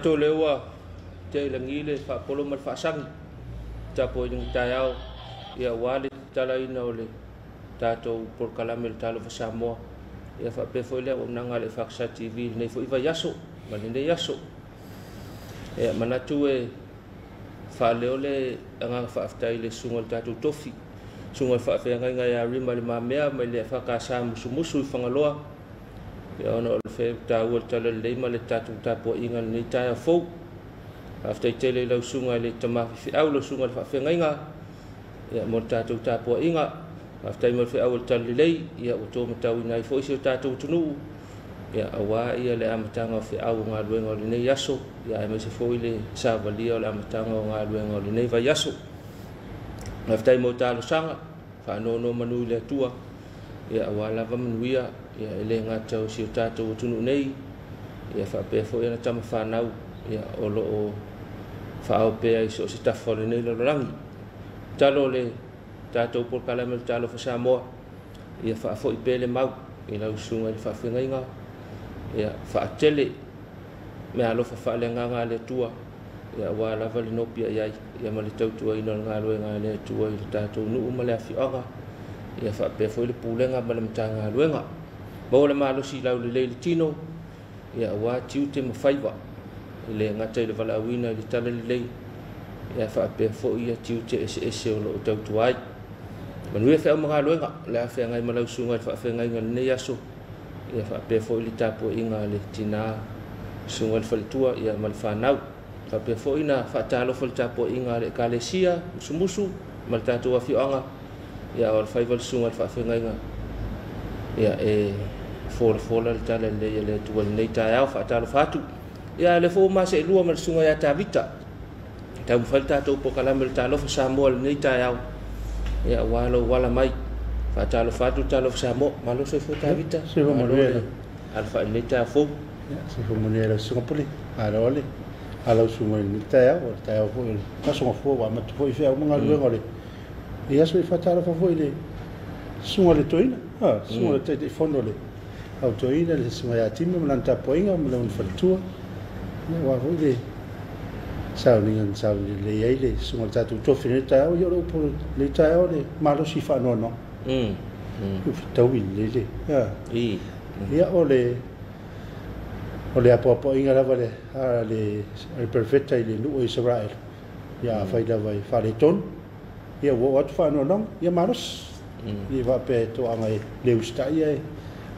Manatu o lea ua tea i lagi le faapolo ma le faasagi tapuaiga taeao, ia aua le tatalaina o le tatou polokalame o le Talofa Samoa, ia faapea foi le auaunaga a le EFKS TV i lenei foi vaiaso ma lenei aso. Ia manatu e faaleo le agaga faafetai i le susuga i le tatou tofi, susuga i le faafeagaiga ia Rima Le Mamea mai le EFKS Musumusu i Fagaloa, ia ona o le taua o le talalelei ma le tatou tapuaiga i lenei taeao fou. Faafetai tele i lau susuga i le tama faifeau, lau susuga i le faafeagaiga, ia mo le tatou tapuaiga. Faafetai mo le feau o le talalelei, ia ua taumatauina ai foi si o tatou atunuu, ia aua ia le amataga o feau o galuega o lenei aso, ia aemaise foi le savalia o le amataga o galuega o lenei vaiaso. Faafetai mo talosaga, faanonomanu i le Atua, ia aua lava manuia, ia e le gata o si o tatou atunuu nei, ia faapea foi ona tama fanau, ia o lo o faaao pea i so o se tafa o lenei lalolagi. Tatalo o le tatou polokalame o le Talofa Samoa, ia faafoi pea le mau i lau susuga i le faafeagaiga, ia faatele meaalofa faaleagaga a le Atua, ia aua lava le nopiai ai, ia ma le tautuaina o le galuega a le Atua i le tatou nuu ma le afioaga, ia faapea foi le pulega ma le Matagaluega. Maua le malosi laulelei i le tino, ia aua tiute ma faiva, e le gata i le valaauina i le talalelei, ia faapea foi ia tiute eseese o lo o tautua ai. Manuia feau ma galuega, o le a feagai ma lau susuga i le faafeagaiga i lenei aso, ia faapea foi le tapuaiga a le tina, susuga i le faletua, ia ma le fanau. Faapea foi na faatalofa le tapuaiga a le Ekalesia Musumusu ma le tatou afioaga, ia o le faiva le susuga i le faafeagaiga, ia e folafola le talalelei a le Atua i lenei taeao. Faatalofa atu. Ia le foi ma seelua ma le susuga ia Tavita, taumafai le tatou polokalame o le Talofa Samoa i lenei taeao, ia aua lou ala mai. Faatalofa atu le Talofa Samoa. Malo soifua Tavita. Soifua manuia. Alafai lenei taeao fou. Soifua manuia lau susuga Pule. Malo le alau susuga i lenei taeao, o le taeao foi o le aso gafua ua amata foi feau ma galuega o le aso. I faatalofa foi i le susuga i le toeaina, susuga i le Taitaifono o le au toeaina, le susuga ia Timi ma lana tapuaiga ma lona faletua, ia aua foi le sauniga na sauni lelei ai le susuga i le tatou tofi i lenei taeao. Ia o le upu o lenei taeao, le malosi faanoanoa. Ua fetaui lelei le ia o le apoapoaiga lava le perofeta i le nuu o Isaraelu, ia afai lava i faaletonu, ia ua oo atu faanoanoaga, ia malosi. Ia faapea e toaga e le usitai e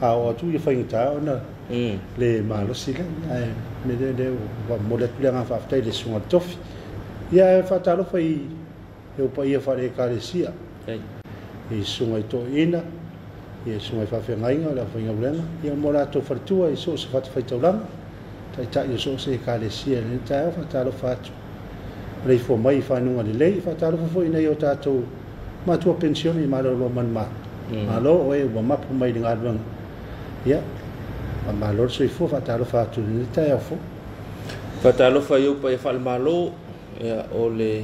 a oo atu ia faigata ona le malosi lea. Ae mea lea ua momoli atu le agaga faafetai i le susuga i le tofi. Ia e faatalofa i ou paia faale-Ekalesia, i susuga i toeaiina, ia susuga i faafeagaiga o le aufaigaluega, ia mo latou faletua i so o se fatafaitaulaga, taitai o so o se Ekalesia i lenei taeao. Faatalofa atu maleifua mai i fanuga lelei. Faatalofa foi i nai o tatou matua penisione i malolo manumalo. Malo oe ua mapu mai i le galuega. Ia faamalo le soifua. Faatalofa atu i lenei taeao fou. Faatalofa i ou paia faalemalo, ia o le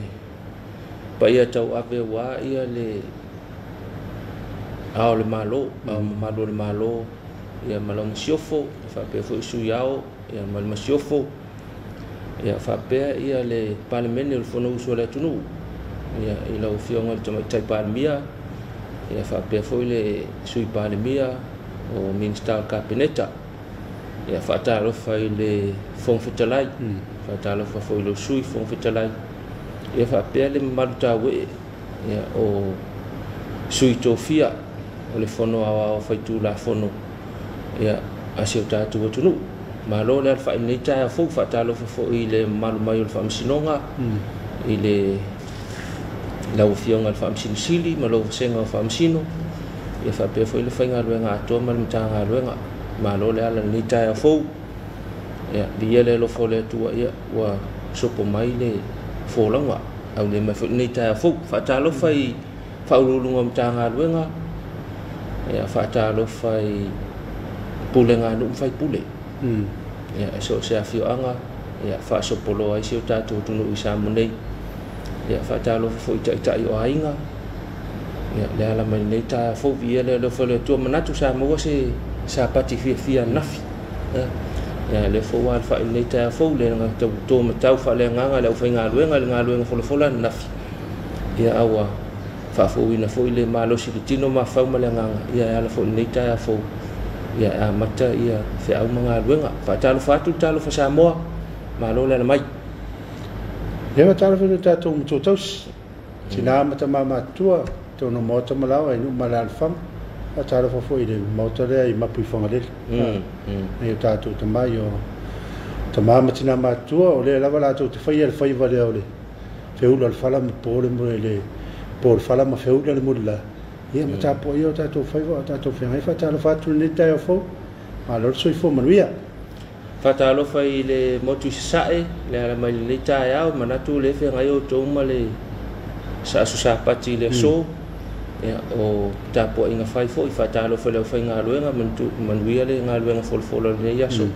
paia tauave aua ia le ao o le Malo, ao mamalu o le Malo, ia ma lau masiofo, faapea foi sui ao, ia ma le masiofo, ia faapea ia le Palemene o le Fonousu a le atunuu, ia i lau Afioga i le Tamaitai Palemia, ia faapea foi le Sui Palemia o Minisita o le Kapeneta. Ia faatalofa i le Fofoga Fetalai, faatalofa foi i lou Sui Fofoga Fetalai, ia faapea le mamalu tauee, ia o sui tofia o le Fono Aoao Faitulafono, ia a si o tatou atunuu. Malo le alafai i lenei taeao fou. Faatalofa foi i le mamalu mai o le Faamasinoga, i le lau Afioga i le Faamasino Sili ma lau vasega o Faamasino, ia faapea foi le faigaluega atoa ma le Matagaluega. Malo le ala i lenei taeao fou. Ia viia le alofa o le Atua, ia ua sopo mai le folauga aulē mai foi lenei taeao fou. Faatalofa i faauluuluga o Matagaluega, ia faatalofa i pulega a nuu ma faipule, ia e so o se afioaga, ia faasopoloa ai si o tatou atunuu i Samoa nei. Ia faatalofa foi i taitai o aiga, ia le ala mai lenei taeao fou. Viia le alofa o le Atua. Manatu sa maua se sapati fiafia ananafi. Ia le fou alafai lenei taeao fou le gata ua to matau faaleagaga le aufaigaluega i le galuega folafola ananafi. Ia a ua faafouina foi le malosi i le tino ma fau ma le agaga, ia e ala foi i lenei taeao fou, ia e amata ia feau ma galuega. Faatalofa atu le talofa Samoa, malo le ala mai. Ia faatalofa i le tatou matua tausi, tina ma tama matutua, totonu o maota ma laoa i nuu ma alaalafaga. Faatalofa foi i le maota lea i Mapuifagalele. Nai o tatou tama i o tama ma tina matutua, o lea lava latou te faia le faiva lea o le feula o le fala ma po le le po le fala ma feula le mulila. Ia ma tapuaia o tatou faiva o tatou feagai. Faatalofa atu i lenei taeao fou. Malo le soifua manuia. Faatalofa i le motu i Sasae, le ala mai lenei taeao, manatu le feagai outou ma le aso Sapati i le aso. Ia, o tapuaiga fai foi, faatalofa i le aufaigaluega, manuia le galuega folafola o lenei aso.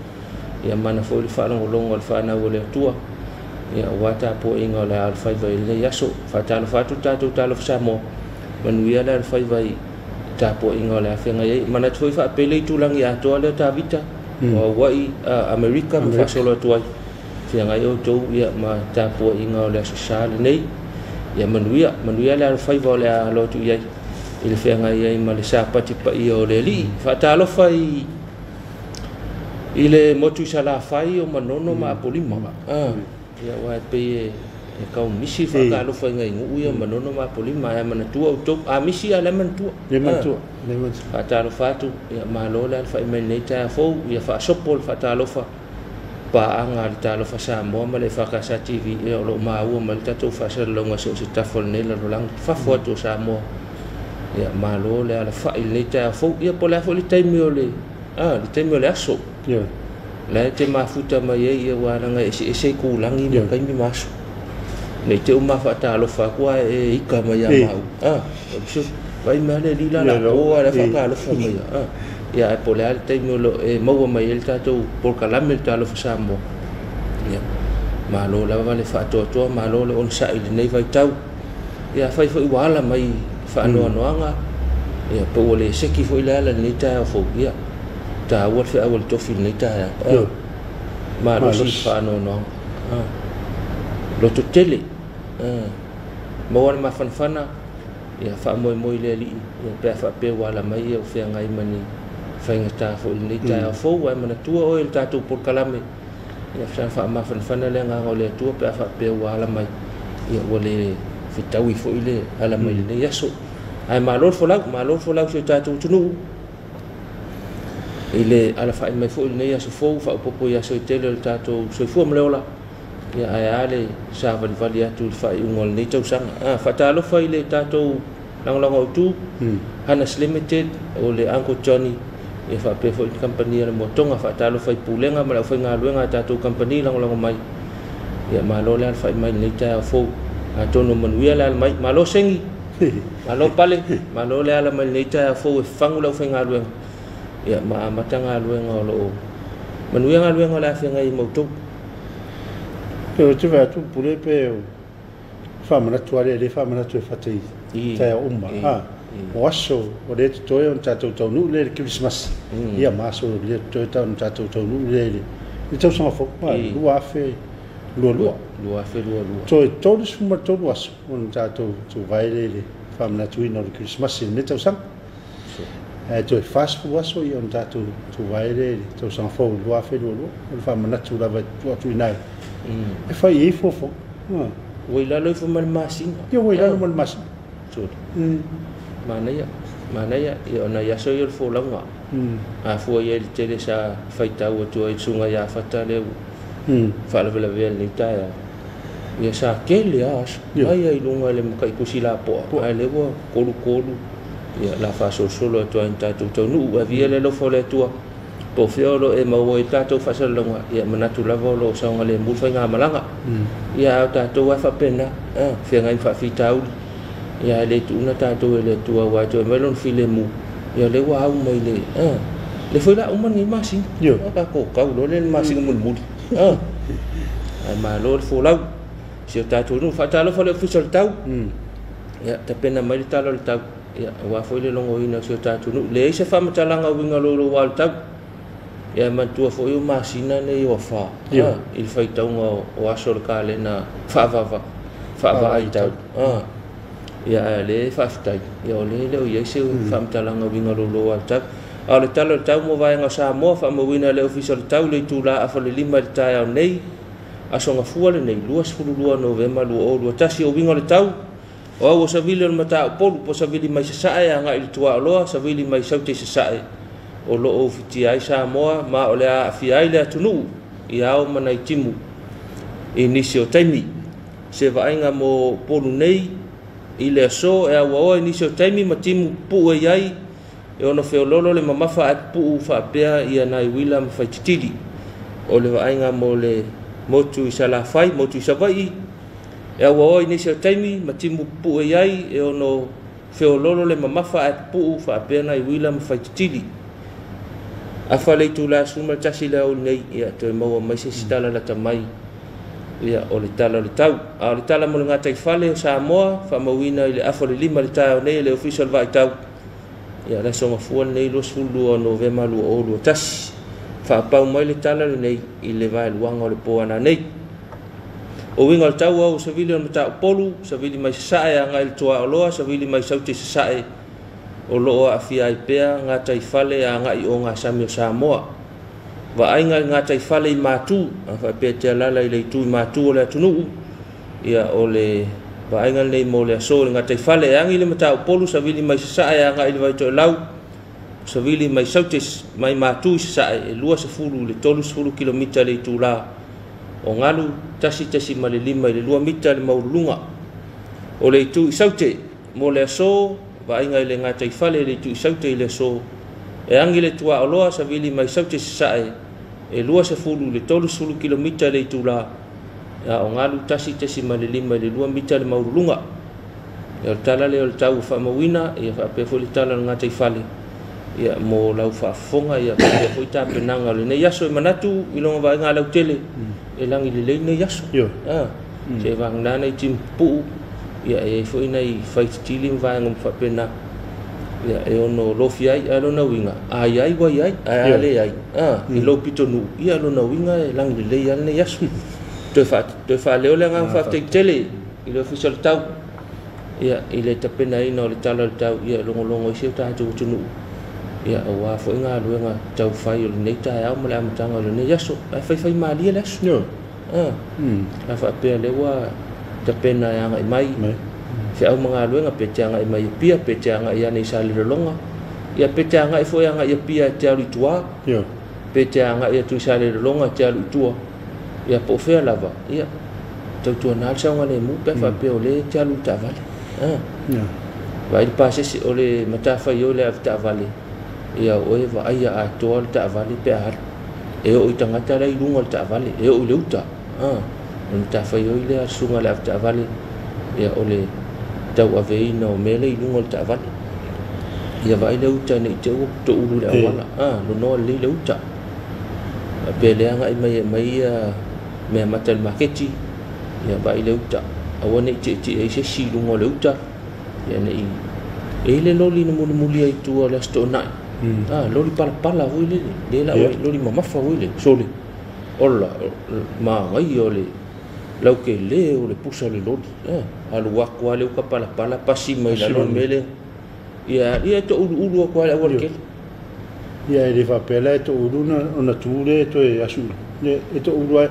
Ia mana foi le faalogologo a le fanau o le Atua. Ia, aua tapuaiga o le alofaiva i lenei aso. Faatalofa atu le tatou talofa Samoa, manuia le alofaiva i tapuaiga o le afeagai ai. Manatu foi faapele i tulagi atoa lea Tavita, o Hawaii, Amerika ma faasolo atu ai. Feagai outou ia ma tapuaiga o le aso sa lenei. Ia manuia, manuia le alofaiva o le alo atu i ai i le feagai ai ma le Sapati paia o le Alii. Faatalofa i le motu i Salafai o Manono ma Apolima. Ia aua e pei e kau misi faatalofa i ngai nuu ia Manono ma Apolima, ae manatua outou. A misi a le manatua. Le manatua. Faatalofa atu, ia malo le alafai mai lenei taeao fou, ia faasopo le faatalofa paaga a le talofa Samoa ma le EFKS TV, ia o lo o maua mai le tatou faasalalauga so o se tafa o lenei lalolagi, fafo atu o Samoa. Ia malo le alafai lenei taeao fou. Ia po o le a foi le taimi o le le taimi o le aso. La e te mafuta mai ai, ia ua laga eseese i kulagi ma taimi ma aso. Nei te uma faatalofa atu ae e ika mai ia mau. Vai mea le lila la po a le faatalofa mai. Ia ae po o le a le taimi o lo e maua mai ai le tatou polokalame le talofa Samoa. Ia malo lava le faatoatoa, malo le onosai i lenei vaitau. Ia afai foi ua ala mai faanoanoaga, ia po ua le seki foi le ala i lenei taeao fou, ia taua le feau a le tofi i lenei taeao. Malosi le faanoanoaga. Loto tele. Maua le mafanafana, ia faamoemoe i le Alii, ia pe a faapea ua ala mai ia o feagai ma ni faigata foi i lenei taeao fou. Ae manatua oe i le tatou polokalame, ia saga faamafanafana le agaga o le Atua pe a faapea ua ala mai, ia ua le fetaui foi le ala mai lenei aso. Ae malo le folau, malo le folau i si o tatou atunuu i le alafai mai foi lenei aso fou, faaopoopo i aso e tele o le tatou soifua ma le ola. Ia ae a le savalivali atu i le faaiuga o lenei tausaga. Faatalofa i le tatou lagolago autu, Hanas Limited, o le Uncle Johnny, ia faapea foi le kamupani a le Motoga. Faatalofa i Pulega ma le aufaigaluega a tatou kamupani lagolago mai. Ia malo le alafai mai lenei taeao fou. Atonu manuia le ala mai. Malo sengi, malo pale, malo le ala mai lenei taeao fou e fagu le aufaigaluega. Ia ma amata galuega o loo manuia galuega o le afeagai i mautou. E te vai atu pule pe whāmanatu ale le whāmanatu e whata i taea uma. O aso o le totoe o tātou taunuu le le Christmas. Ia ma aso o le totoe o tātou taunuu le le tausaga fou. 2022. 2022. Toe 33 aso o tātou tūvae le le whāmanatuina o le Christmas i le tausaga. Toe 40 aso ia o tātou tūvae le le tausaga fou 2022. O le whāmanatu lava tu atu inai. E whai e fofo. Ua i lalo ifo ma le masina. Ia ua i lalo ma le masina. Sure. Manaia, manaia, ia ona i aso ia o le folauga. A fua ia i le tele sa faitau atu ai le susuga ia Fata lea ua faalavelavea lenei taeao. Ia sa tele a aso. Mai ai i luga i le mataitusi lapoa, ae lea ua kolukolu. Ia la faasolosolo atu ai i tatou taunuu. Avia le alofa o le Atua. Po o fea o lo e maua i tatou faasalalauga, ia manatu lava o lo o saogalemu le faigamalaga. Ia a o tatou ae faapena, feagai ma faafitauli. Ia ae le tuuna tatou e le Atua aua e toe mai lona filemu. Ia lea ua au mai le le foi la uma lenei masina. A tatou tau loa lea i le masina mulimuli. Ae malo le folau si o tatou nuu. Faatalofa le Ofisa o le Tau. Ia tapena mai le tala o le tau. Ia aua foi le logoina o si o tatou nuu. Leai se faamatalaga uiga o lo o le tau. Ia manatua foi o masina nei o afa i le faitauga o aso o le kalena faavava faavaaitau. Ia ae le faafetai ia o le leo i ai se faamatalaga uiga lolo a le tau. A o le tala o le tau mo vaega o Samoa faamauina le Ofisa o le Tau le itula afa le 5 i le taeao nei aso Gafua lenei 22 Novema 2021. O uiga o le tau o au o savili o le Mataupolu po savili mai Sasae agai i le Tuaoloa savili mai Saute Sasae o loo ufitia ai Samoa ma o le aafia ai le atunuu i ao ma nai timu i nisi o taimi. Se vaaiga mo Upolu nei i le aso e auaoa i nisi o taimi ma timu pupuu e i ai e ono feololo le mamafa ae pupuu faapea ia nai uila ma faititili. O le vaaiga mo le motu i Salafai, motu i Savaii e auaoa i nisi o taimi ma timu pupuu e i ai e ono feololo le mamafa ae pupuu faapea nai uila ma faititili. Afa le itula 11 le aoauli nei ia toe maua mai se isi tala lata mai ia o le tala o le tau. A o le tala mo le gataifale o Samoa faamauina i le afa o le 5 le taeao nei e le Ofisa o le Vaaitau ia le aso Gafua lenei 22 Novema 2021. Faapau mai le tala lenei i le vaeluaga o le po ananei. O uiga o le tau au o savili o le Mataupolu, savili mai Sasae agai i le Tuaoloa, savili mai Saute Sasae o loo aafia ai pea gataifale agai o gasami o Samoa. Vaaiga i gataifale i Matu, a faapea te alala i le itu i Matu o le atunuu, ia o le vaaiga lenei mo le aso o le gataifale e agi le Mataupolu, savili mai Sasae agai i le Vaitoelau, savili mai Saute mai Matu i Sasae e 20 i le 30 kilomita le itula. O galu 1.5 i le 2 mita le maualuluga. O le itu i Saute mo le aso, vaaiga i le gataifale i le itu i Saute i le aso e agi le Tuaoloa, savili mai Saute Sasae e 20 i le 30 kilomita le itula. O galu 1.5 i le 2 mita le maualuluga. Ia o le tala lea o le tau faamauina, ia faapea foi le tala o le gataifale ia mo lau faafofoga, ia faapea foi tapenaga o lenei aso. E manatu i loga vaaiga lautele e lagi lelei lenei aso. Se vagana nai timu pupuu ia e ai foi nai faititili ma vaega ma faapena ia e ono lofi ai ae lona uiga a i ai ua i ai ae a le ai i lou pitonuu ia lona uiga e lagi lelei a lenei aso. Toe faaleo le agaga faafetai tele i le Ofisa o le Tau ia i le tapenaina o le tala o le tau ia e logologo ai si o tatou atunuu ia aua foi galuega taufai o lenei taeao ma le amataga o lenei aso. Ae faifai malie le aso. A faapea lea ua tapena e agai mai feau ma galuega pe te agai mai Apia, pe te agai ane i Salelologa, ia pe te agai foi agai Apia e te alu i tua, pe te agai atu i Salelologa e te alu i tua, ia po o fea lava ia tautuana le saogalemu pe a faapea o lea e te alu i taavale. Vaai le pasese o le matafaioi le ave taavale ia oe vaaia atoa le taavale pe a alu e oo i tagata la i luga o le taavale e oo i le uta. O le matafaioi lea a le susuga i le ave taavale ia o le tauaveina o mea lea i luga o le taavale. Ia vaai le uta nei te ua toulu le auala. Lonoa lelei le uta. Faapea le agai mai e aumai ia mea mata i le maketi, ia vaai le uta. Aua ne i tietie ai se isi i luga o le uta. Ia ne i e i le loli na mulimuli ai i tua o le Aso Toonai. Loli palapala foi lele, le la loli mamafa foi lele, sole. Ola magaia o le laukele o le pusa o le loli. Alu atu lava le uta palapala pasi mai lalo le mea lea. Ia ia e touluulu atu lava le aualatele. Ia e le faapea la e toulu ona tu le toe asu le e toulu ai.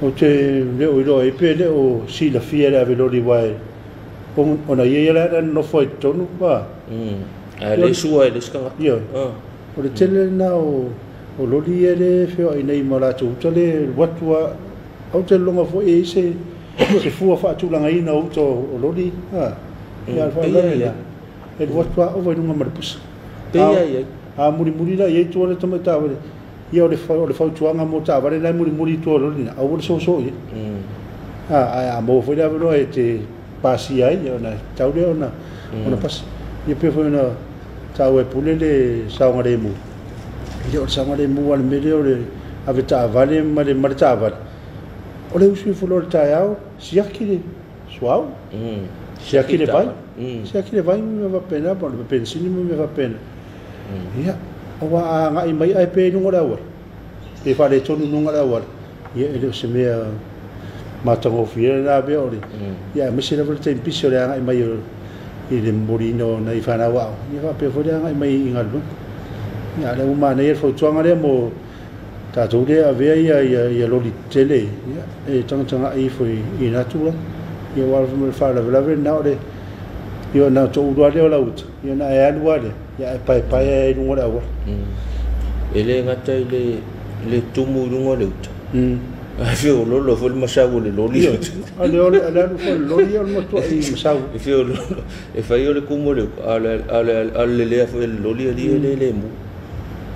O te leo iloa ai pe leo silafia le ave loli wae ona ia ia la na nofo ai totonu pa. Ae le sua e le isi tagata. Ia. O le tele lena o loli ia le feoai nei ma latou uta le alu atu a au te lologa foi e i ai se fua faatulagaina o uta o loli. Ia le faalavelave lea e alu atu a ova i luga ma le pusa. A mulimuli la i ai tua le tamai taavale ia o le fautuaga mo taavale la e mulimuli i tua o loli na aua le soso i ai. Ae a maua foi le avanoa e te pasia ai ona tau lea ona pasi. Ia pei foi ona taua e Pule le saogalemu. Ia o le saogalemu a le mea lea o le ave taavale ma le taavale. O le usu ifo loa i le taeao, siaki le suauu, siaki le vai, siaki le vai ma mea faapena, po o le penisini ma mea faapena. Ia, aua a agai mai ae pea i luga o le auala. Pe faaletonu luga o le auala, ia e le o se mea matagofie lena mea o le ia aemaise lava le taimi pisi o le agai mai i le momoliina o nai fanau aoga, ia faapea foi le agai mai i galuega. Ia a o lea ua manaia le fautuaga lea mo tatou lea e avea ia loli tetele, ia e tagatagai ifo i na tulaga. Ia aua o le faalavelave lena o le ia na toulu lava lea o lau uta, ia ona e alu lava lea, ia ae paepae ai i luga o le auala. E le gata i le tumu i luga o le uta. Ae feololo foi le masau o le loli. Ioe, a le alu foi o le loli o le matuai masau. E feololo, e fai o le kumu o le uka, a o le lelea foi o le loli alii e le lemu.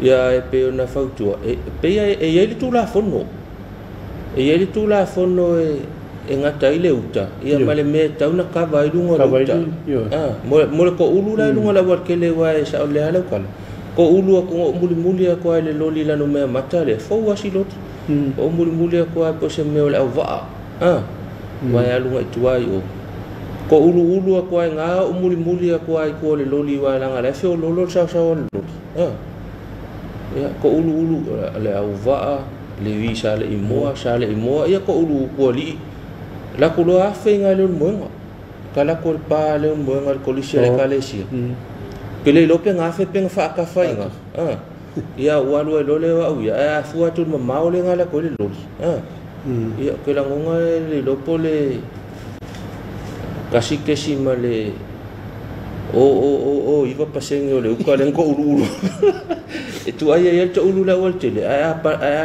Ia e pei ona fautua, e pei e i ai le Tulafono. E i ai le Tulafono e gata ai le uta, ia ma le mea e tau na kava ai luga o le uta. Mo le koulu la i luga o le aualatele aua e sao lelei lava lau tala. Koulu atu na ou mulimuli atu lava i le loli lana mea mata lea, fou lava si loli. Ou mulimuli atu lava po o se mea o le auvaa, aua e alu agai i tua i o. Kouluulu atu lava i ina ou mulimuli atu lava i tua o le loli aua leaga o la e feololo le saosaoa o le loli. Ia, kouluulu le auvaa, le vi Saleimoa, Saleimoa, ia koulu utualii. Alu atu loa afe i ina i le Leulumoega. Tala atu o le pa lea o le moega i le kolisi a le Ekalesia. Ou te le iloa pe na afe pe na faatafa i ina. Ia, ua alu ai loa lea o au ia, ae a fua atu i le mamao lea na alu atu ai le loli. Ia, ou te lagona e le iloa po o le 1.0009% o le uta lea na touluulu. E tuai ai le toulu i le aualatele, ae a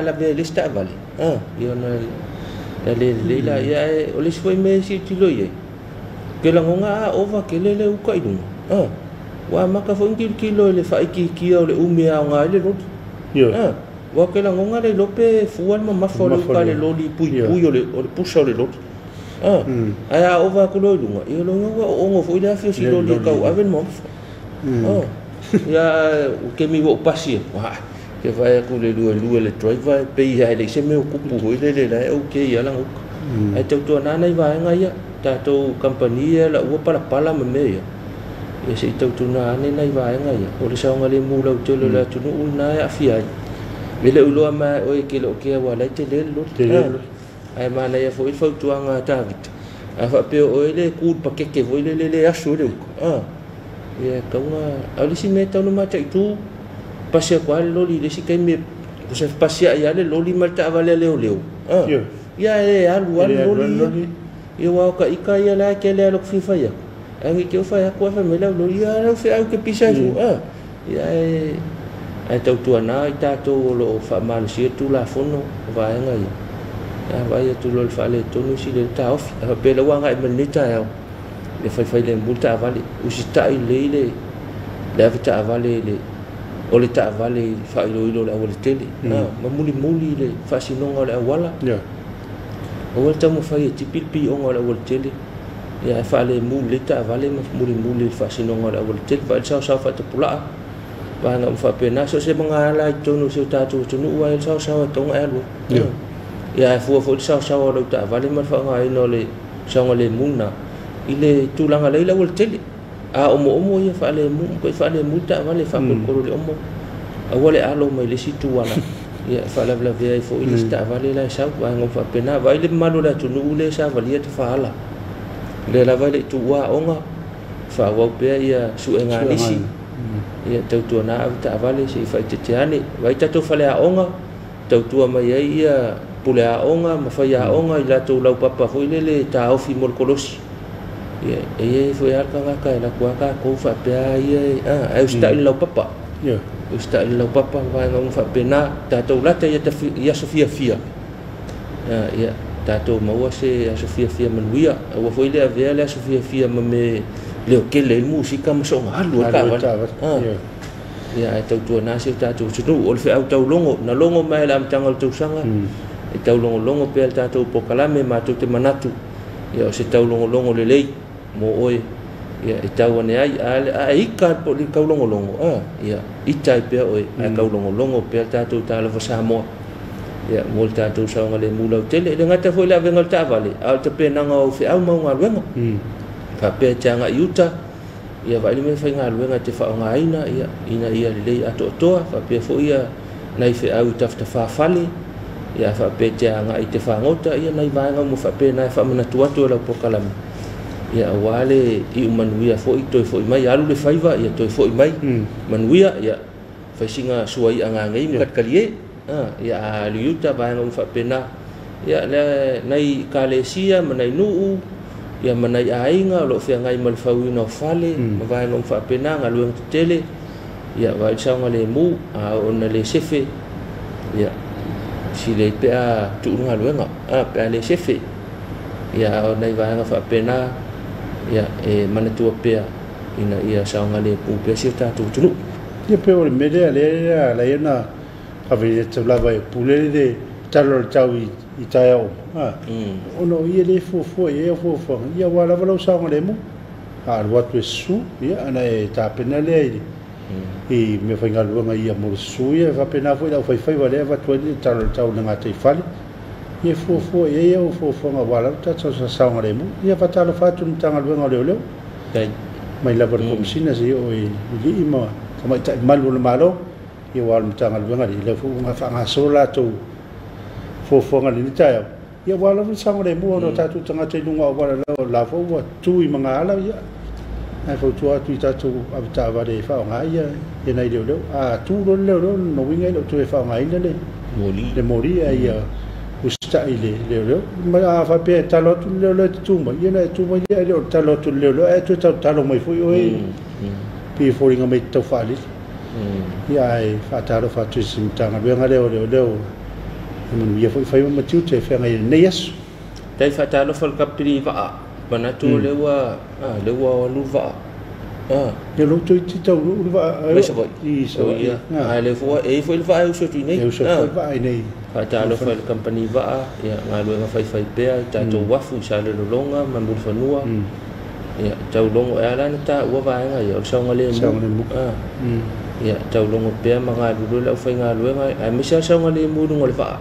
lavea i le isi taavale, ia ona le lelei la. Ia, ae o le isi foi mea e silasila i ai, ou te lagona a ova tele le uta i luga, ua amata foi ona tilotilo i le faaitiitia o le umi e aoga ai le loli. Aua ou te lagona le iloa pe fua le mamafa o le uta a le loli puipui o le pusa o le loli. Ae a ova atu loa i luga, ia lona ua oono foi le afi o si loli e tau ave le mamafa. Ia, o taimi ua ou pasi ai, ke vaai atu i le luelue o le driver e pei lava e leai se mea o tupu foi lele la e okay lava lana uta. Ae tautuana nai vaega ia, tatou kamupani ia lau ua palapala ma mea ia, ia se i tautuana ane nai vaega ia, o le saogalemu lautele o le atunuu lena e aafia ai. E le o iloa mai oe e te le o kea aua o la e tele le loli. Ae manaia foi le fautuaga a Tavita, a faapea o oe le tu i le pakete foi lele le aso i le uta, ia e tatau ona... A o le isi mea e tatau ona mataitu, pasi atu lava le loli i le isi taimi, se pasiai lava le loli ma le taavale a leoleo. Ia e alu lava le loli ia. Ia aua o ta ita ia la e tele lava lou fia fai atu. Ae ne i te i ua fai atu ae fai mai lau loli, ia lau feau e te pisa ai fua. Ia ae tautuana i tatou o lo o faamalosia le Tulafono o vaega ia. Ia vaai atu loa i le faaletonu isi le taofi. A faapea la ua agai mai lenei taeao, ia faifai lemu le taavale, usitai lelei le ave taavale i le o le taavale i le faailoilo o le aualatele, ma mulimuli le faasinoga o le auala. Aua le taumafai e tipi le pioga o le aualatele, ia ae faalemu lelei taavale ma mulimuli le faasinoga o le aualatele. Vaai le saosao faatapulaa, vaega uma faapena, so o se magaala i totonu o si o tatou atunuu ai le saosao e tatau ona e alu ai. Ia ae fua foi le saosao o lau taavale ma le faaaogaina o le saogalemu lena i le tulaga la i le aualatele. A omoomo ia faalemu, matuai faalemu le taavale, faakolokolo i le omo, aua le alo mai le isi itu ala, ia faalavelavea ai foi le isi taavale la e sau, vaega uma faapena. Vaai le mamalu o le atunuu lea e savalia tafaala, lea lava e le i tuua aoga, faaauau pea ia suega a nisi, ia tautuana ave taavale se i faaeteete ane. Vaai tatou faleaoga, tautua mai ai ia pule aoga ma faiaoga i latou laupapa foi lele e taofi mo le kolosi. Ia, e i ai foi lava le tagata e alu atu lava tatou faapea ia ae usitai i le laupapa. Usitai i le laupapa ma vaega uma faapena. Tatou lata i aso fiafia, ia tatou maua se aso fiafia manuia. Aua foi le avea le aso fiafia ma mea leotele ai le musika ma soona alu ai le taavale. Ia ae tautuana si o tatou atunuu. O le feau taulogo, na logo mai i le amataga o le tausaga, e taulogologo pea le tatou polokalame matou te manatu, ia o se taulogologo lelei mo oe, ia e tau ane ai. A e ika le taulogologo, ia ita ai pea oe, ae taulogologo pea le tatou Talofa Samoa, ia mo le tatou saogalemu lautele. E le gata foi i le avega o le taavale, a o le tapenaga o au feau ma au galuega. Faapea e te agai i uta, ia vaai le mea faigaluega e te faaaogaina, ia ina ia lelei atoatoa, faapea foi ia nai feau i tafatafa-fale, ia faapea te agai i te fagota, ia nai vaega uma faapena e faamanatu atu e lau polokalame. Ia aua le iu manuia foi toe foi mai, alu le faiva, ia toe foi mai, manuia, ia faisiga suai agagei ma kalikali e. Ia alu i uta vaega uma faapena. Ia le nai kalesia ma nai nuu, ia ma nai aiga o loo feagai ma le fauina o fale, ma vaega uma faapena, galuega tetele, ia vaai le saogalemu, a oo ina le sefe, ia silei pe a tuu le galuega, pe a le sefe. Ia o nai vaega faapena, ia e manatua pea ina ia saogalemu pea si o tatou atunuu. Ia pe o le mea lea lea la ia na ave i te lava e pule le talo o le tau i taeao. Ona o ia le fuafua i ia fuafuaga, ia ua lava lau saogalemu. A alu atu e susu, ia ana e tapena lea i mea faigaluega ia mo le susu, ia faapena foi lau faifaiva lea avatu ai le talo o le tau i le gataifale. Ia fuafua i ia fuafuaga ua lava tatou saogalemu. Ia faatalofa atu i le Matagaluega o Leoleo. Mai lava le Komisina se o i alii ma tamaitai malu o le Malo, ia ua o le Matagaluega lea foi ua faagasolo latou fuafuaga i lenei taeao. Ia ua lava le saogalemu ona o tatou tagata i luga o auala la foi ua tu i magaala, ia ae fautua atu i tatou avetaavale e faaaoga ia nai leoleo. A tu loa le leoleo, lona uiga e le o toe faaaogaina le moli. Le moli, a ia usitai le leoleo. Ma a faapea e talo atu le leoleo e te tu mai, ia na e tu mai ia e le o talo atu le leoleo, ae toe talotalo mai foi oe, pei e foliga mai te tau faalili. Ia ae faatalofa atu i si Matagaluega lea o Leoleo, e manuia foi faiva ma tiute e feagai i lenei aso. Tai faatalofa le kapiteni vaa, manatu o lea ua lea ua alu le vaa. Ia lou toe ti tau le vaa mai Savaii. I Savaii. Ia, a lea foi e foi le vaa e usu atu i nei. E usu atu foi le vaa i nei. Faatalofa le kampani vaa, ia galuega faifai pea i tatou uafu i Salelologa ma Mulifanua. Ia taulogo e ala na taua vaega ia o le saogalemu. Saogalemu. Ia taulogo pea ma galulue le aufaigaluega, aemaise lava saogalemu i luga o le vaa.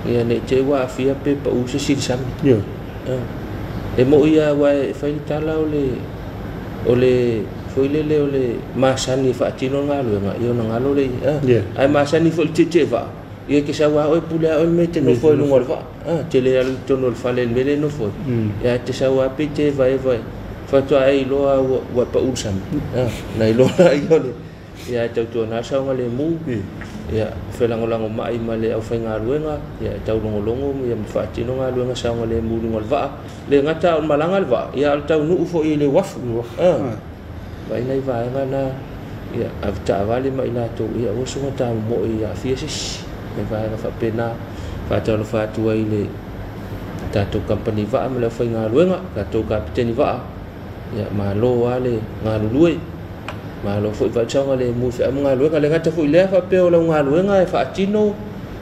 Ia nei te i ua aafia pe pau se isi i le sami. E moi lava aua e fai le tala o le foi lele o le masani e faatino le galuega, ia ona galo le ae masani foi le tietie vaa, ia ke sau lava oe pule lava oe le mea e te nofo ai luga o le vaa. Te le alu i totonu o le fale i le mea lea e nofo ai. Ia te sau lava pe te vaeva faatoa e iloa ua pau le sami. Na iloa la ia o le ia e tautuana saogalemu. Ia felagolago mai ma le aufaigaluega, ia e taulogologo ia ma faatino galuega saogalemu i luga o le vaa. Le gata o le malaga le vaa, ia o le taunuu foi i le uafu. Vai nai vaega na, ia avetaavale ma i latou, ia aua soga tamomoe ia aafia se isi. Nai vaega faapena faatalofa atu ai le tatou kampani vaa ma le aufaigaluega, tatou kapiteni vaa, ia malo lava le galulue. Malo foi vaai saogalemu i feau ma galuega. Le gata foi lea faapea o lau galuega e faatino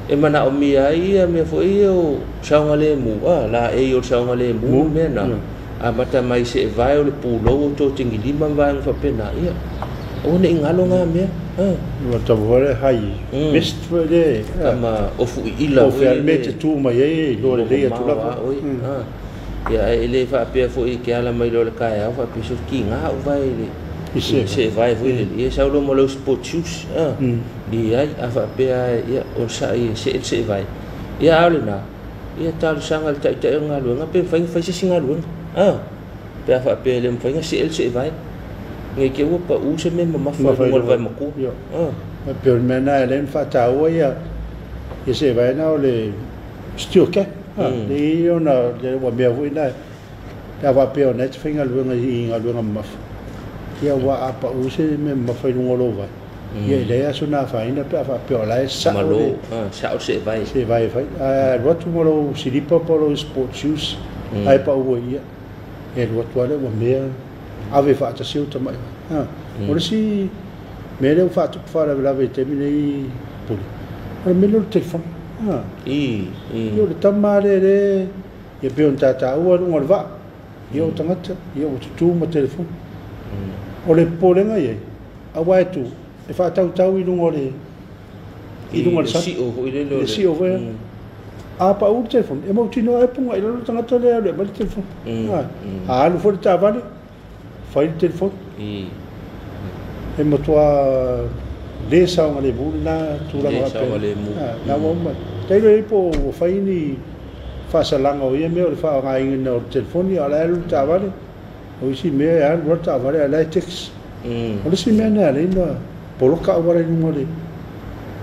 e manaomia ai ia mea foi ia o saogalemu, laei o le saogalemu mea na. Amata mai se e vae o le pulou o totigilima ma vaega faapena, ia aua ne i galo ngā mea. Ua tau le hai vest foi le Tama ofu i ila o fea le te tu mai ai iloa lelei atu lava. Ia e le faapea foi ke ala mai loa le kaeao faapea so ki ngā u vai le I se vai foi le ia sau lo mo lau sport shoes. Li ai a faapea ia o sai se se vai. Ia a o lena, ia talosaga le taitai o galuega pe mafai ona fai se isi galuega. Pe a faapea e le mafai ona see le see vai. Nei te ua pau se mea mamafa i luga o le vai matua. E pei o le mea lena e ala ai ona faataua ia ia se vai na o le steel cap. Le i ona ua mea foi na pe a faapea o lena e te faigaluega i galuega mamafa. Ia ua a pau se mea mamafa i luga o lou vai. Ia e leai lava sona afaina pe a faapea o la e sao le sao le see vai. Se vai e fai. Ae alu atu ma lou silipa po o lou sport shoes ae pau ai ia. E alu atu lava lea ua mea ave faatasi au tamai vai. O le isi mea lea ua faatupu faalavelave i le taimi nei Pule, o le mea lea o le telefoni. Ia o le tama lea lea ia pei ona tataua luga o le vaa, ia o tagata, ia ua tutu ma telefoni. O le popolega i ai, aua e tu, e faatautau i luga o le i luga o le sami. Sio foi lele o Le sio foi. A pau le telefoni, e mautinoa e punga i lalo le tagata lea e alu e aumai le telefoni. A alu foi le taavale, fai le telefoni. E matua Le saogalemu lena tulaga faapea na ua uma. Tailo ai po ua fai ni faasalaga o ia mea o le faaaogaina o le telefoni, a o la e alu le taavale, o isi mea e alu le taavale a o la e text. O le isi mea na ala ai ona poloka auala i luga o le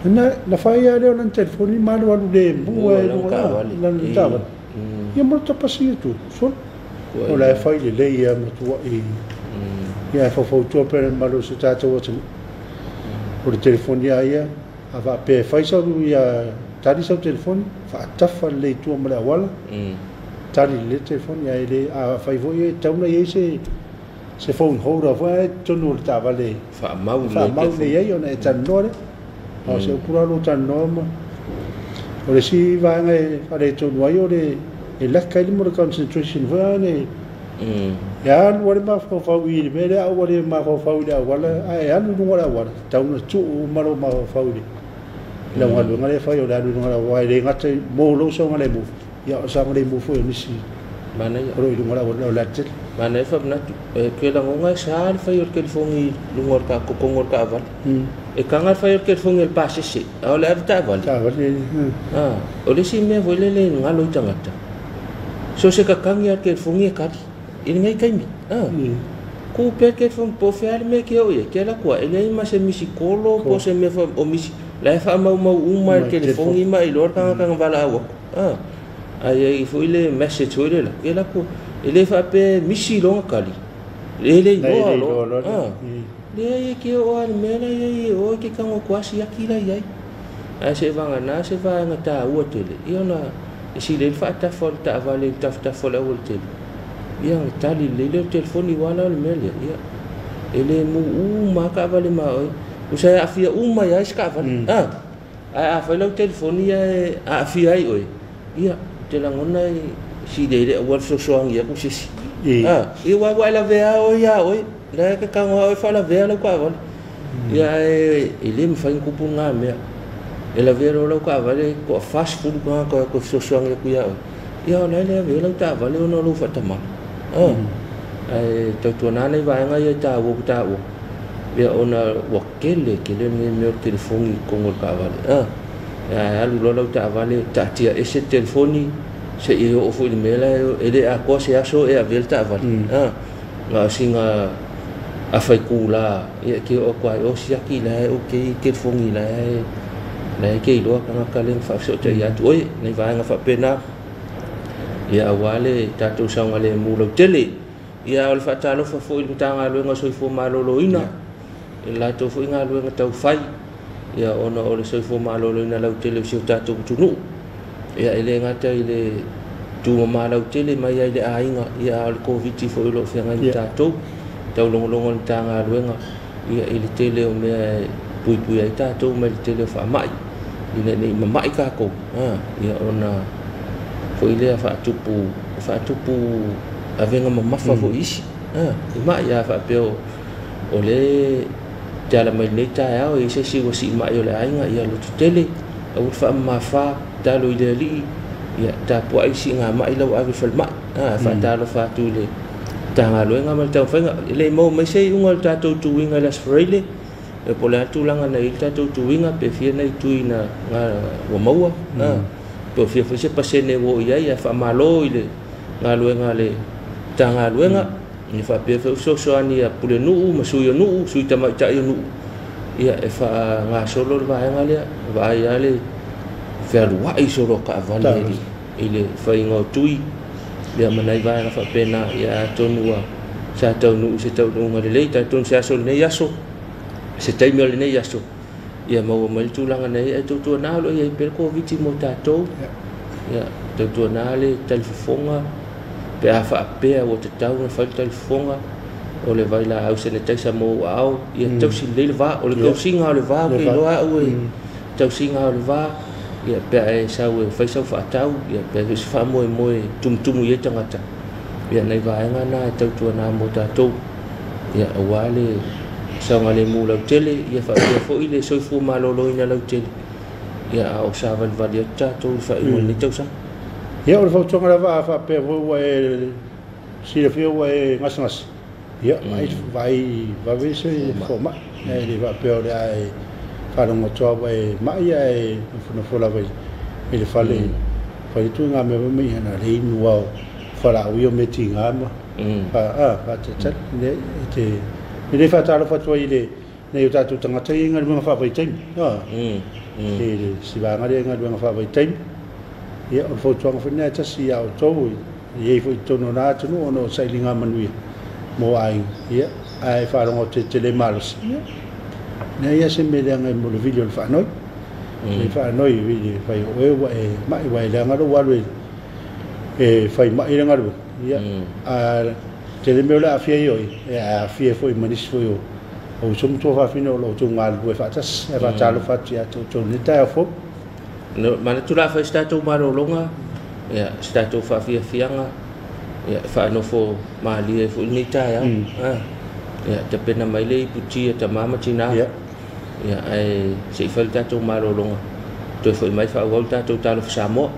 na fai lava lea o lana telefoni ma alu alu lemu ai i luga lana taavale. Ia ma le tapasi atu, solo. O la e fai lelei lava ma tuuai. Ia e faufautua pea le mamalu o si o tatou atunuu. O le telefoni lava ia, a faapea e fai sau ia tali sau telefoni, faatafa lelei i tua ma le auala, tali lelei le telefoni, ae le a fai foi e tatau ona i ai se phone holder foi lea i totonu o le taavale e faamau lelei ai ona e talanoa lea. A o se upu la lou talanoa ma o le isi vaega e faaletonu ai o le e lack ai le mea o le concentration foi lea e alu lava le mafaufau i le mea lea a ua le mafaufau i le auala ae alu i luga o le auala, tatau ona tuu uma lou mafaufau i lau galuega lea e fai o le alu i luga o le auala, aua e le gata mo lou saogalemu, ia o le saogalemu foi o nisi o lo o i luga o le auala o le alatele. Manaia faamanatu, e ke lagona e sa le fai o le telefoni i luga o le totonu o le taavale. E taga le fai o le telefoni e le pasese, a o le ave taavale. O le isi mea foi lele e galo i tagata, so o se tatagi lava o le telefoni e tali i lenei taimi. Ku pea le telefoni po o fea le mea e te oo i ai, te alu atu lava, e leai ma se misi kolo po o se mea o misi, la e faamaumau uma e le telefoni ma e iloa le tagata na valaau atu. Ae i ai foi le message foi lea, e alu atu, e le faapea e misi lona tali, e le iloa loa. Leai e te oo lava i le mea la e i ai e o e te tago atu lava siaki la e i ai. Ae se vagana se vaega taua tele, ia ona e sili ai le faatafa o le taavale i le tafatafa o le aualatele, ia ona tali lelei lea o le telefoni aua la o le mea lea, ia e le mu uma lava taavale ma oe, tusa e aafia uma ai lava isi taavale. Ae a fai lau telefoni ae aafia ai oe, ia ou te lagona e sili ai le auala fesoasoani atu se isi. Ia aua ua e lavea oe ia oe, la e te tago lava oe faalavea lau taavale. Ia ae e le mafai ona tupu lena mea. E lavea loa lau taavale toa 40 tagata o atu e fesoasoani atu ia oe. Ia o la e le avea lau taavale ona o lou faatamala. Ae tautuana nai vaega ia e taua ua taua. Ia ona ua tele tele lenei mea o le telefoni i totonu o le taavale. Ae alu loa lau taavale taatia ese le telefoni seia oo foi i le mea la e le atoa se aso e avea le taavale. Na o sina afaitula ia e te oo atu ai o siaki la e okay telefoni la e te iloa tagata lea na faafesootai atu oe nai vaega faapena. Ia aua le tatou saogalemu lautele. Ia o le faatalofa foi i le Matagaluega o Soifua Maloloina, i le latou foi galuega taufai, ia ona o le soifua maloloina lautele o si o tatou atunuu. Ia e le gata i le tumama lautele mai ai le aiga, ia a o le Koviti foi o lo o feagai ma tatou, taulogologo le Matagaluega ia i le tele o mea e puipui ai tatou mai le tele o faamai, ina nei mamai tatou, ia ona foi lea faatupu avega mamafa foi isi, i mai a faapea o le te ala mai lenei taeao e i se isi ua siimai o le aiga, ia lototele, aua le faamamafa, talo i le alii, ia tapuai siigamai lau ave falemai, faatalofa atu i le Matagaluega ma le taumafaiga. E le i maua mai se iuga o le tatou tuiga i le Aso Faraile, po o le a tulaga na i ai le tatou tuiga, pe fia nai tui na ua maua, pe o fia foi se pasene ua oo i ai, ae faamalo i le galuega a le Matagaluega, ia faapea foi fesoasoani a Pulenuu ma sui o nuu, sui tamaitai o nuu, ia e faagasolo le vaega lea, vaai lava le fealuai solo o taavale i le faiga o tui, ia ma nai vaega faapena, ia atonu ua sa taunuu se taunuuga lelei, talitonu se aso o lenei aso, se taimi o lenei aso, ia maua mai le tulaga na i ai, ae tautuana o lo o i ai pea le Koviti mo tatou, ia tautuana le talifofoga, pe a faapea ua tatau ona fai le talifofoga, o le vailaau sanitizer mo ou aao, ia tausi lelei le va, o le tausiga o le va, ou te iloa au e tausiga o le va, ia pe a e sau e fai sau faatau, ia pe a se faamoemoe tumutumu i ai tagata, ia nai vaega na e tautuana mo tatou, ia aua le saogalemu lautele, ia faapea foi le soifua maloloina lautele, ia a o savalivali atu tatou i le faaiuga o lenei tausaga. Ia o le fautuaga lava a faapea foi ua e silafia ua e gasegase, ia vaai vave se fomai, e le faapea o le a e Faalogo atu lava ua e ma'i ae nofonofo lava i le fale fai tuiga mea mai na le inu ao falaau ia o mea tiga ma faatalitali e te e le faatalofa atu ai i le nei o tatou tagata ia i galuega faavaitaimi i le sivaga lea i galuega faavaitaimi. Ia o le fautuaga foi lena e tasi ia outou i ai foi i totonu o na atunuu ona o sailiga manuia mo aiga. Ia ae faalogo atu e te le malosi, ia leai lava se mea leaga mo le vili o le faanoi. Le faanoi i le fai o oe ua e ma'i ua e leaga lou alu e fai ma'i le galuega. Ia a tele mea o le aafia ai oe, e aafia foi ma nisi foi o uso ma tuafafine o lo o outou galulue faatasi. Ae faatalofa atu ia te outou i lenei taeao fou. Manatu la fai se tatou malologa, ia se tatou faafiafiaga, ia faanofo malie foi lenei taeao. Ia tapena mai le iputi a tamā ma tinā. Ia ae se i fai le tatou malologa, toe foi mai faaauau le tatou Talofa Samoa.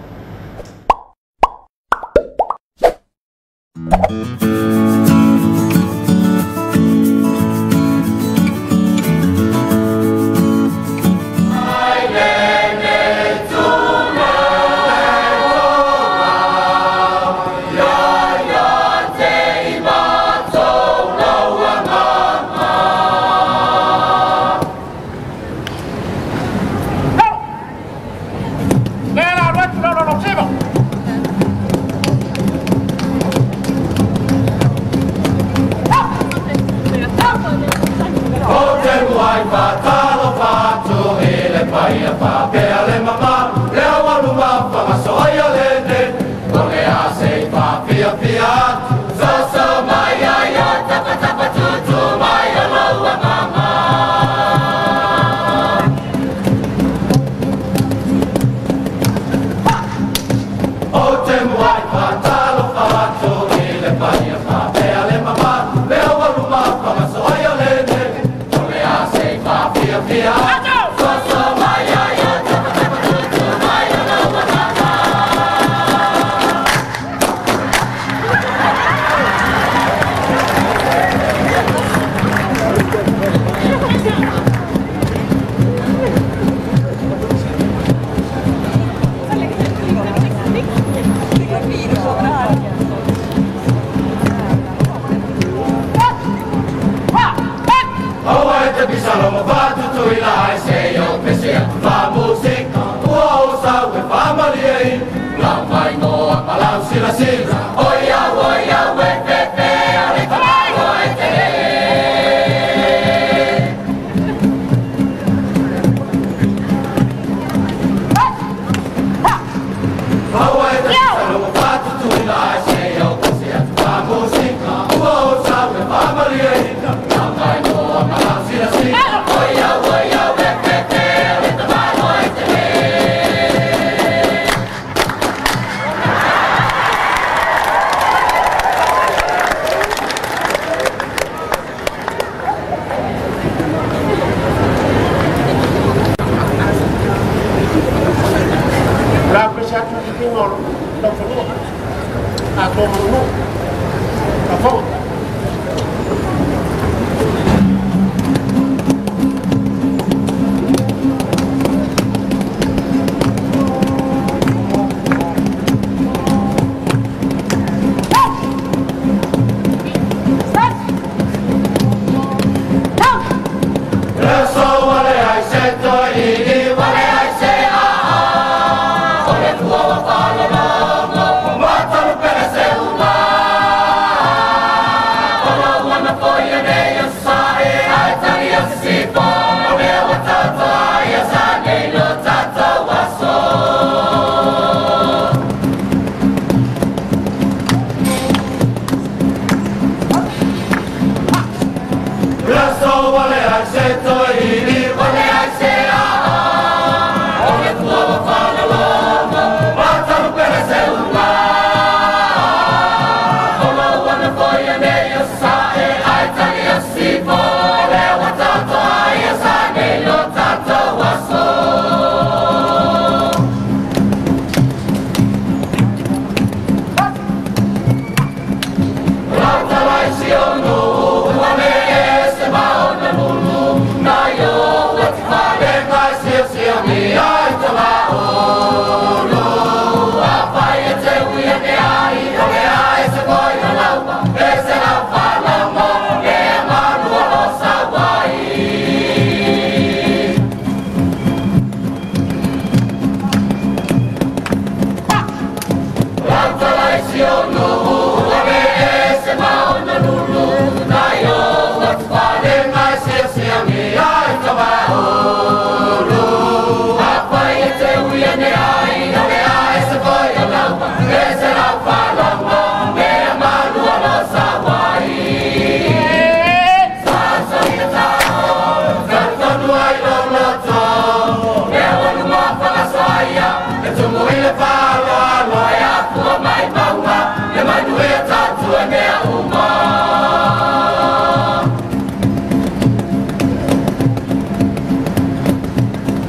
No.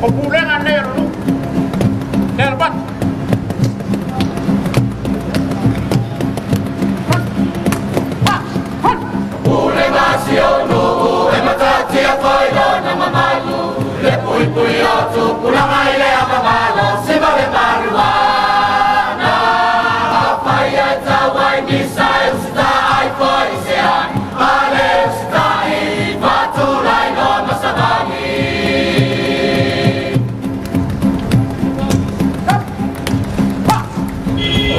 O pulega nei o le nuu le alabatu. Pulega si o nuu e matatia foi lona mamalu, le puipui o tupulaga i le avamalo, siva le maluana. Afai e tau ai misa e usita ai foi se ai, ale usita i fatulai loa masavali.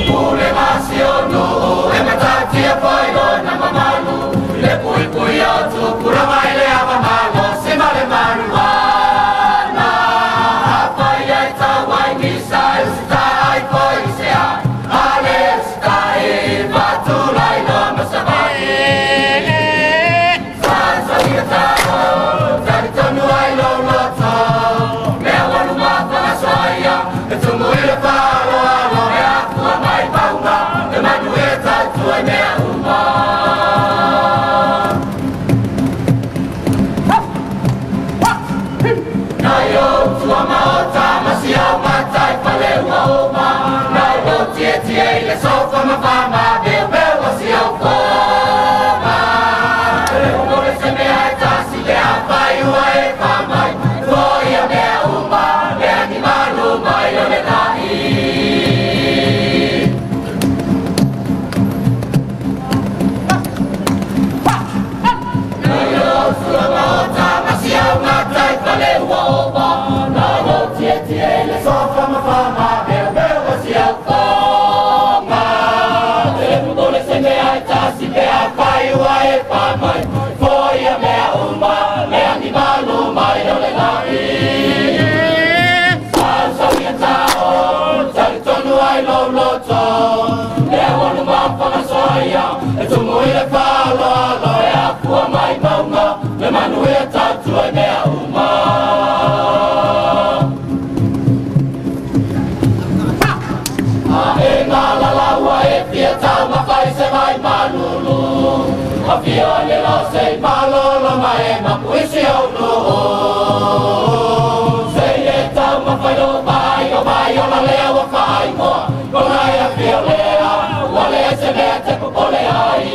O pulega si o nuu e matatia foi lona mamalu, le puipui o tupulaga i le avamalo, siva le maluana. Afai e tau ai misa e usita ai foi se ai, ale usita i fatulai loa masavali. Sasalia tao, talitonu ai lou loto, mea ua luma fagasoaia, e tumu i le faaaloalo, e afua mai pauga, e manuia tautua i mea uma. Nai o tua maota, ma si au matai fale ua oma, nai lo tietie i le sofa ma fama, beu beu o si au foma. Le mo le se mea e tasi le a fai ua e famai, foi a mea uma, le animalu mai o le lai. Nai o tua maota, ma si au matai fale ua oma, nai lo tietie i le sofa ma fama, beu beu o si au foma. Le mo le se mea e tasi le a fai ua e famai, foi a mea uma, le animalu mai o le lai. Sausauia tao, talitonu ai lou loto, lea ua luma fagasoaia, e tumu i le faaaloalo, e afua mai mauga, le manuia tautua i mea uma. A e ngā lalaua e fia tau mawhai se vai malulu, a fia ane lo se i malolo ma e mapu isi au nuu. Se i e tau mawhai lo mai o mai o la lea ua whaingoa, kona e a fia lea, ua lea se mea te popole ai.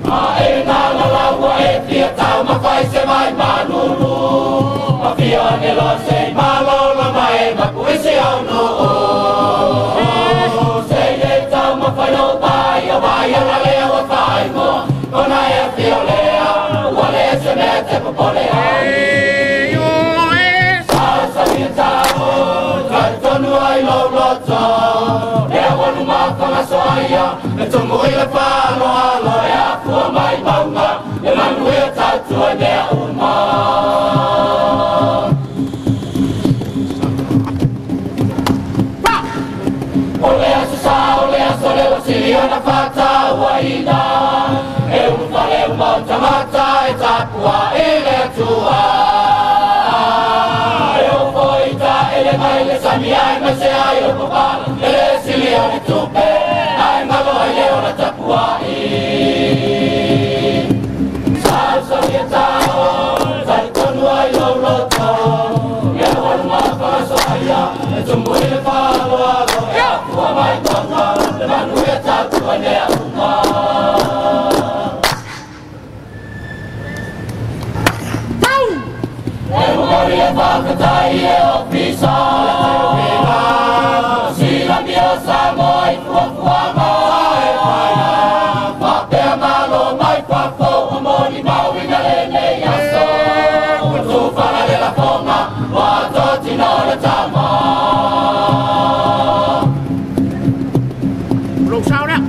A e ngā lalaua e fia tau mawhai se vai malulu, a fia ane lo se i malolo ma e mapu isi au nuu. Se i e tau mawhai lo mai o mai o la lea ua whaingoa, kona e a fia lea, ua lea se mea te popole ai. Sausauia tao, talitonu ai lou loto, lea ua luma fagasoaia, e tumu i le faaaloalo, e afua mai mauga, e manuia tautua i mea uma. O le aso sa, o le aso le wasili ona whātauaina, e ulufale uma o tagata e tapua i le Atua. E ofo i taele mai le sami ai mai se ai o papala, e le sili o le tupe, ai ngalo ai le ona tapuai. Sausauia tao, talitonu ai lou loto, lea ua luma fagasoaia, e tumu i le faaaloalo, e afua mai mauga, le manuia tautua i mea uma. E momori e whakatai e ofisa, Sila mio Samoa i fuafuaga e whaina, Whapea malo mai fafo o moni mauina lenei aso, Ua tufala le lafonga, ua totino o le tama. Lou sao lea.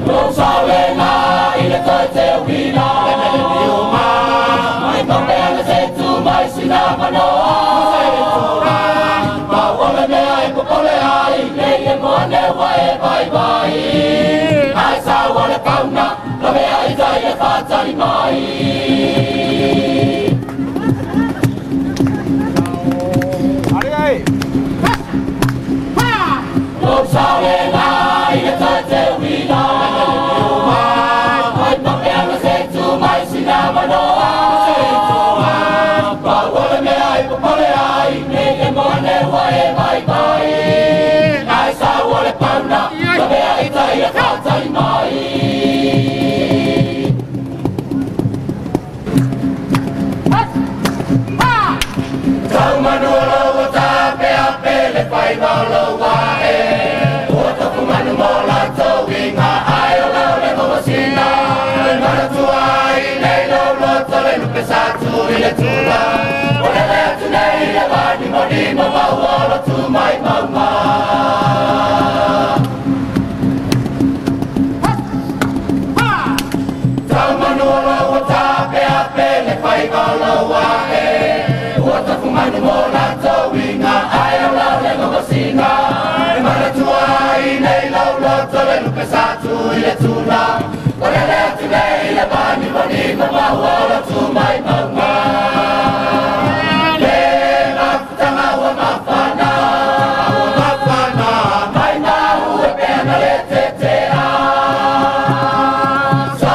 Lou sao lena i le toe te uina, le mele niuma, mai mapea le se tu mai sina manoa. Pau o le mea e popole ai, nei e moa ua e vai vai. Ai sau o le kauna, la mea i tai e whātari mai. faiva o lou ae Ua tafumanu mo latou iga Ae o lau le vavasina E manatua ai nei lou loto le lupe sa tu i le tula O le le atu nei le vanimolimo maua o lo tumai mauga Taumanu o lou o tapeape le faiva o lou ae Ua tafumanu mo latou iga Ae o lau le vavasina E manatua ai nei lou loto le lupe sa tu i le tula O le le atu nei le vanimolimo maua o lo tumai mauga Le mafutaga ua mafana Ua mafana Mai mahu e pea na le tetea Sa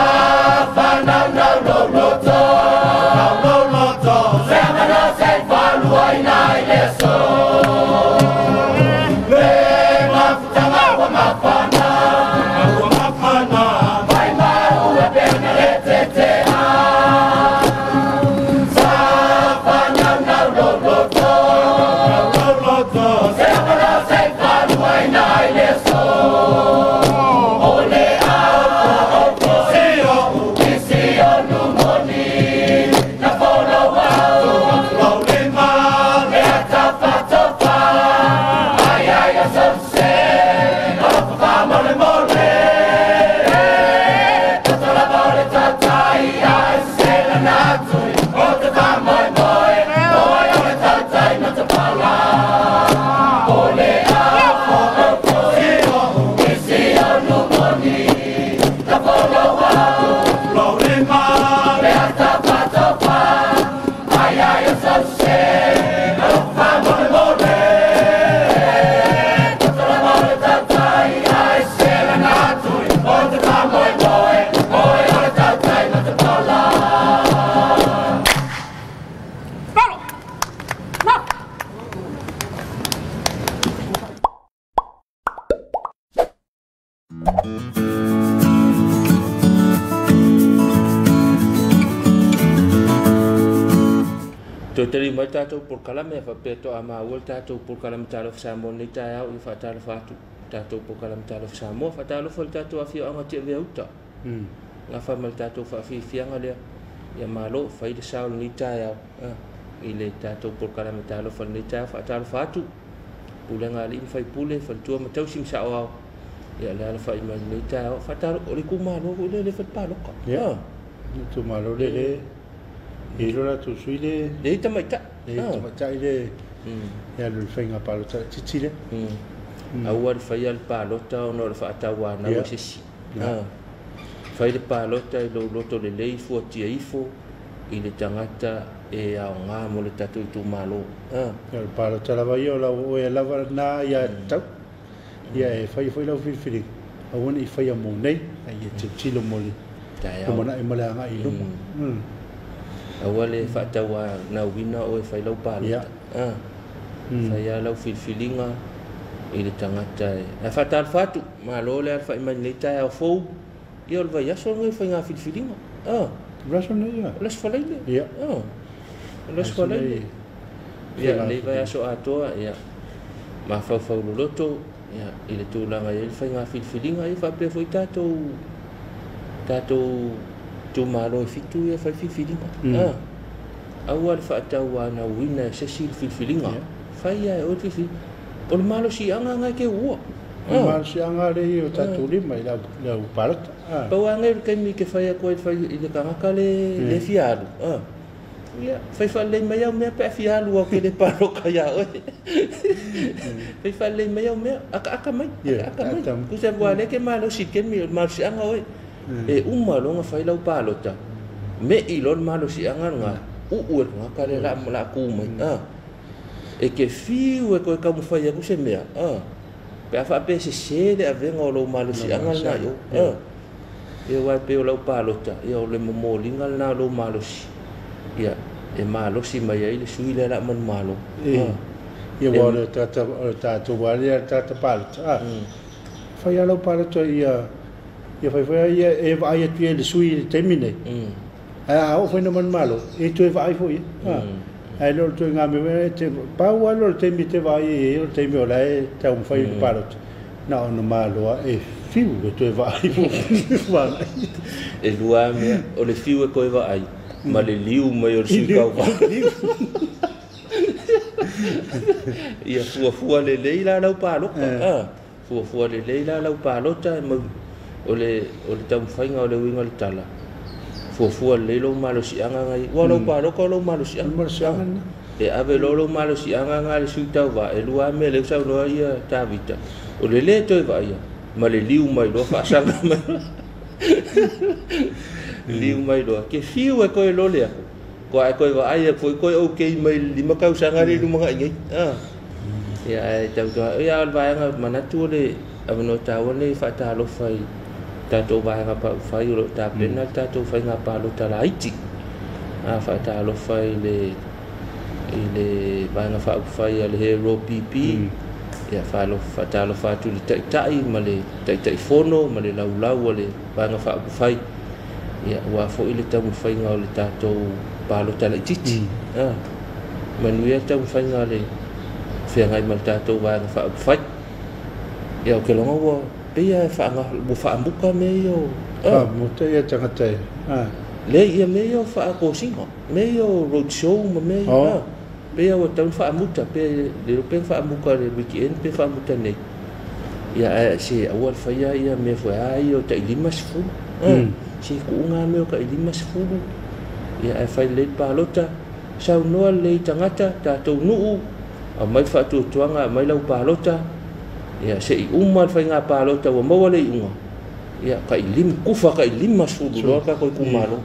whanau lou loto Nau lou loto Se amano se faluaina i le aso Le mafutaga ua mafana Ua mafana Mai mahu e pea na le tetea Sa whanau lou loto Nau lou loto Se amano se faluaina i le aso O le au o si o isi o numoni Na folo au Lou lima Le ata fatofa Ai ai a sose Alofa fa mole mole Toto lava o le tautai Ai se la natui O te fa moe moe Moe o le tautai matapala O le au o si o isi o numoni Na folo au Lou lima Le ata fatofa Ai ai a sose Alofa fa mole mole Toto lava o le tautai Ai se la natui O te fa moe moe Moe o le tautai matapala Lalo! Na! Toe tali mai tatou polokalame e faapea toamaua le tatou polokalame Talofa Samoa lenei taeao ia faatalofa atu tatou polokalame Talofa Samoa faatalofa le tatou afioaga Tiavea Uta gafa ma le tatou faafiafiaga lea ia malo fai le sao lenei taeao i le tatou polokalame Talofa lenei taeao faatalofa atu pulega a alii ma faipule faletua ma tausi ma saoao ia le alafai mai lenei taeao faatalofa o le itumalo foi lea le fai le palota. Ia. Itumalo le le i lo latou sui le Le tamaitai. Le tamaitai le ia le faiga palota titi le. Aua le faia le palota ona o le faatauanau e se isi. Fai le palota i lou loto lelei fuatia ifo i le tagata e aoga mo le tatou itumalo. Ia le palota lava ia o lau oe lava na ia tau. Ia e fai foi lau filifiliga aua ne i faia mo nei ai e tilotilo mo le Taeao. lumanai ma le agai i luma. Aua le faatauanauina o e fai lau palota. Faia lau filifiliga i le tagata e ae faatalofa atu malo le alafai mai lenei taeao fou ia o le vaiaso lenei o faiga filifiliga. Le aso lenei ia. O le aso Faraile. Ia. O le aso Faraile. Ia lenei vaiaso atoa ia mafaufau loloto ia i le tulaga i ai le faiga filifiliga ia faapea foi tatou itumalo e 7 ia fai filifiliga. Aua le faatauanauina e se isi le filifiliga. Fai ae oe le filifiliga. O le malosiaga na e ke ua. O le malosiaga le ia o tatou lima i lau palota. Pau lava nei o le taimi ke fai atu ai fai i le tagata le fia alu. Ia, fai faalelei mai au mea pe a fia alu au ke le palota ia oe. Fai faalelei mai au mea, akaaka mai, akaaka mai. Tusa ua le ke malosi i le taimi o le malosiaga oe. E uma loga fai lau palota. Me i loa le malosiaga lena, uu e le tagata lea la tu mai. E ke fiu e toe taumafai atu se mea. Pe a faapea sese le avega o lou malosiaga lena i o. Ia uae pei o lau palota, ia o le momoliga lena o lou malosi. Ia, e malosi mai ai le sui lea la manumalo. Ia ua o le tatou lava lea le tagata palota. Fai lava lau palota ia fai foi ia e vaai atu ia i le sui i le taimi nei. Ae a oo foi na manumalo, e toe vaai foi ia. Ai lo tu ngā me te pau a lo te mi te vai e o te mi o lai te um whai le palota. Na ono maloa e fiu e toe vaai mo. E lua mea o le fiu e koe vaai ma le liu mai o le sui kauvā. Ia fuafua lelei la lau palota. Fuafua lelei la lau palota e mau o le taumafaiga o le uiga o le tala. Fuafua lelei lou malosiaga ngai. Ua lau palota o lou malosiaga. Malosiaga na. E ave loa lou malosiaga nga le sui tauvā e lua mea lea ua saunoa ia Tavita. O le lē toe vaaia ma le liu mai loa faasaga mai. Liu mai loa ke fiu e koe lole aku. Koa e koe vaai e foi koe okay mai le lima tausaga le lumagai nei. Ia ae tautua ia o le vaega manatu o le avanoa taua lenei faatalofa i tatou vaega paufai o loo tapena le tatou faiga palota laiti. Faatalofa i le vaega faaupufai a le Hero PP. Ia faatalofa atu i le taitai ma le taitaifono ma le laulau o le vaega faaupufai. Ia ua foi le taumafaiga o le tatou palota laitiiti. Manuia le taumafaiga o le feagai ma le tatou vaega faaupufai. Ia o ke loga ua pei ua faamuka mea ia o faamuta ia tagata e le ia mea ia o faatosina mea ia o road show ma mea ia pei ua tau faamuta pe le pe faamuka le weekend pe faamuta nei. Ia ae se aua le faia ia mea foi ai o tai 50. Se kuuga mea o tai 50. Ia ae fai lelei palota saunoa lelei tagata tatou nuu aumai faatuatuaga aumai lau palota. Ia se i uma le faiga palota ua maua le iuga. Ia kai lim kufa kai 50 loa ka koe itumalo.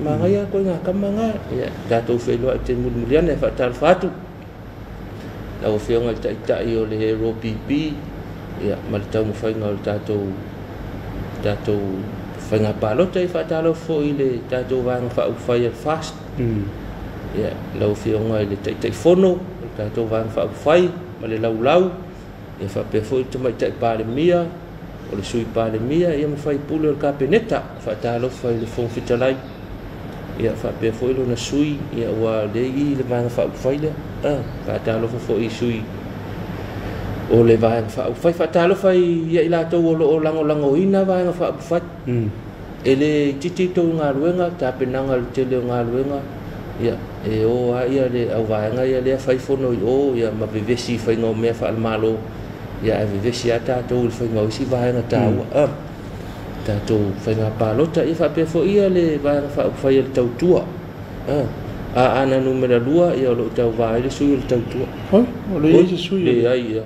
Magaia koe ngā kama ngā. Ia tatou feiloai te mulimuliana e faatalofa atu. Lau afioga i le taitai o le Hero PP. Ia ma le taumafaiga o le tatou faiga palota e faatalofa foi i le tatou vaega faaupufai a le FAST. Ia lau afioga i le taitaifono o le tatou vaega faaupufai ma le laulau. Ia faapea foi le tamaitai Palemia, o le sui Palemia, ia ma faipule o le Kapeneta, faatalofa i le Fofoga Fetalai. Ia faapea foi lona sui, ia ua lea i le vaega faaupufai lea. Faatalofa foi i sui o le vaega faaupufai. Faatalofa ia i latou o loo lagolagoina vaega faaupufai. E le itiiti tou galuega, tapenaga le tele o galuega. Ia e o a ia le au vaega ia lea fai fono i o ia ma vevesi i faiga o mea faalemalo. Ia ae vevesi a tatou i le faiga o isi vaega taua. Tatou faiga palota ia faapea foi ia le vaega faaupufai a le tautua. A ana numera 2 ia o loo tauvā ai le sui o le tautua. O le ia se sui le ai ia.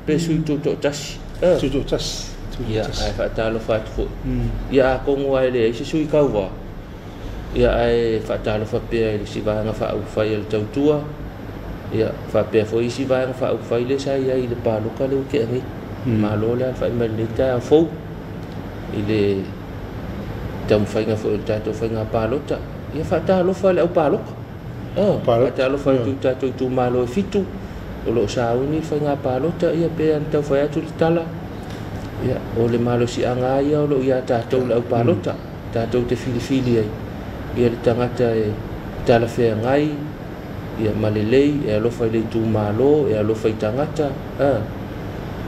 Pe sui tutoatasi. Tutoatasi. Ia ae faatalofa atu foi. Ia atonu ai leai se sui kauvā. Ia ae faatalofa pea i le isi vaega faaupufai a le tautua. Ia faapea foi isi vaega faaupufai lea sa iai i le palota lea ua tea nei. Malo le alafai mai lenei taeao fou i le taumafaiga foi o le tatou faiga palota. Ia faatalofa le au palota. Faatalofa atu i tatou itumalo e 7 o loo sauni le faiga palota. Ia pe ana taufai atu le tala. Ia o le malosiaga ia o loo ia tatou le au palota. Tatou te filifili ai ia le tagata e talafeagai ia ma lelei e alofa i le itumalo, e alofa i tagata,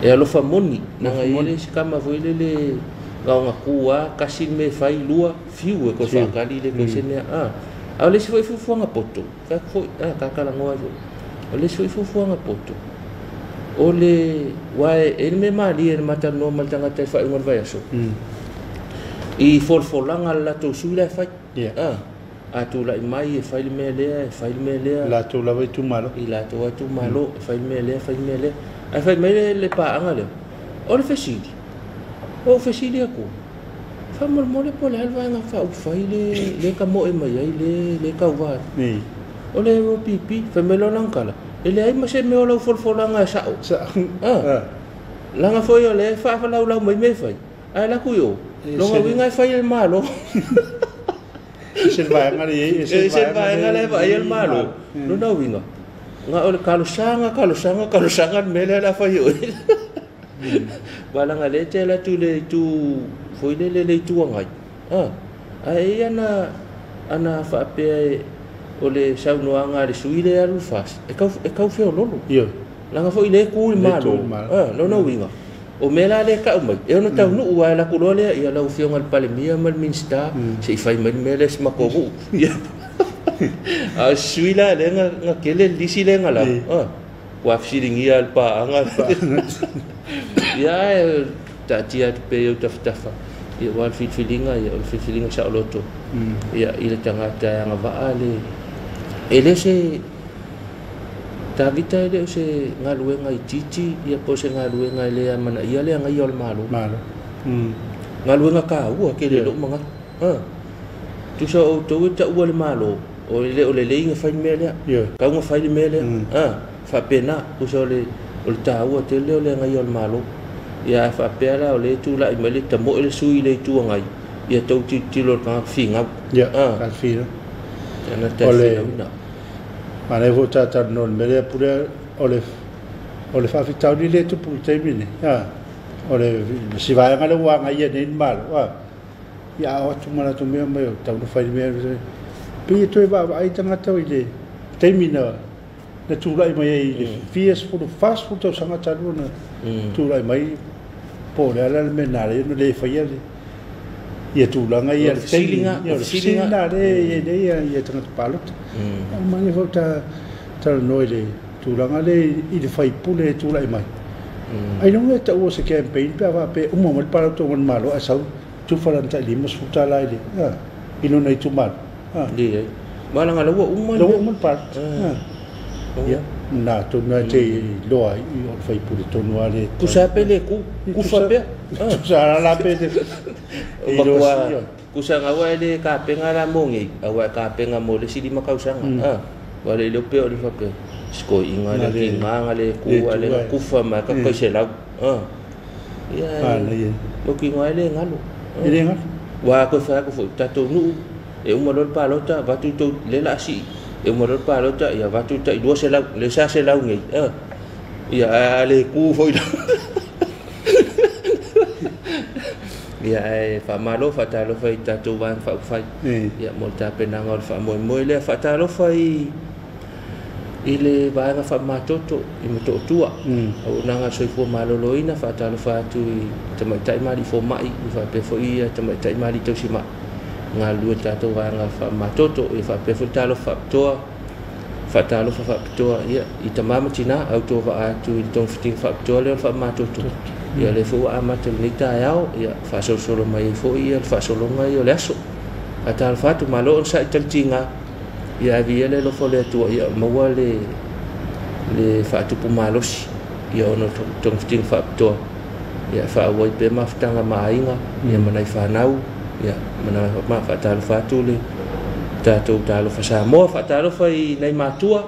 e alofa moni. Naga i le isi kama foi lele gaogaku kasi le mea e fai lua fiu e koe faakali le koe se mea. A o le isi foi fuafuaga poto foi kakalagoa ai foi. O le isi foi fuafuaga poto o le ua e le mea malie le matalanoa ma le tagata i le faaiuga o le vaiaso. I folafolaga le latou sui la e fai. A tulai mai e fai le mea lea, e fai le mea lea. Latou lava itumalo. I latou itumalo, e fai le mea lea, fai le mea lea. Ae fai mai le paaga lea. O le fesili. O fesili atu. Faamolemole po o le a le vaega faaupufai le kamoe mai ai le kauvā. O le OPP, fai mai loa lana tala. E leai ma se mea o lau folafolaga e sao. Laga foi o lea e faafalaulau mai mea e fai. Ae laku i o. Longa uiga e fai e le malo. Se vaega le e se vaega le vaai e le malo. Lona uiga. Nga o le kalosaga kalosaga kalosaga le mea lea la fai oe. Valaga le te ala atu le itu foi lele le itu agai. Ae ia ana faapea O le saunoaga a le sui le alu FAST e kau feololo. Ioe. Laga foi le ku i Le malo. tu i malo. Lona uiga. O mea la le kau mai. E ona taunuu ai la kuloa lea ia lau afioga i le Palemia ma le Minista se i fai mai le mea lea si matou nuu. Ia. A sui la le nga kele lisi le nga la. Ua fesiligia le paaga. Ia e taatia atu pea i ou tafatafa. Ia ua le filifiliga ia o le filifiliga saoloto. Ia i le tagata e agavaa le e le se Tavita e le o se galuega itiiti ia po o se galuega e le amanaia le agaia o le Malo. Malo. Galuega taua tele lou manatu. Tusa o outou e taua le Malo, o le o lelei na fai le mea lea. Tau na fai le mea lea. Faapena, tusa o le taua tele o le agaia o le Malo. Ia ae faapea la o le tulai mai le tamoe le sui le itu agai, ia tau tilotilo le tagata finau. Ia, tagata finau. Tagata finauina. Manaia foi tatalanoa i le mea lea pule o le faafitauli le tupu i le taimi lenei. O le si vaega lea ua agaia nei le Malo. Ia a o atu ma latou mea mai o tau na fai le mea. Pei e toe vaavaai tagata i le taimi na tulai mai ai i le fia sefulu, 40 tausaga talu ona tulai mai po o le ala le mea na ala ai ona le faia le ia tulaga ia le taimi. Ia o le fesiliga lea e i ai nei ia tagata palota. Manaia foi talanoa i le tulaga lea i le faipule e tulai mai. Ailoga e taua se campaign pe a faapea uma mai le palota o le Malo ae sau tufa lana tai $50 i le i lona itumalo. Leai. Malaga laua uma le Laua uma le palota. Ia, na tonu ai te iloa ai o le faipule tonu a le Tusa pe le ku, kufa pea. Tusa la pe te iloa. Kusa ngaua e le kapenga la mo ngei, aua e kapenga mo le sili makausaga. Wa le leo pe o le faapea. Skoi inga le kinga le ku le kufa ma ka kai se lau. Ia. Mo kinga le ngalo. Le ngalo. Wa ko fa ko fo tatou nuu e uma lo le palota vatu tou le la si. E uma lo le palota ia vatu tai dua se lau le sa se lau ngei. Ia le ku foi. Ia e faamalo faatalofa i tatou vaega faaupufai. Ia mo le tapenaga o le faamoemoe lea faatalofa i le vaega faamamatoto i Motootua. Auaunaga a le soifua maloloina faatalofa atu i tamaitai ma alii fomai faapea foi ia tamaitai ma alii tausimai galulue le tatou vaega faamamatoto. Ia faapea foi le talofa faapitoa faatalofa faapitoa ia i tama ma tina autovaa atu i le togafitiga faapitoa lea o le faamamatoto. Ia le foi ua amata lenei taeao ia faasolosolo mai ai foi ia le faasologa ia o le aso. Faatalofa atu malo ona sa i talitiga ia avia le alofa o le Atua ia maua le faatupu malosi ia ona togafitiga faapitoa ia faaauai pea mafutaga ma aiga ia ma nai fanau ia ma faatalofa atu le tatou talofa Samoa faatalofa i nai matua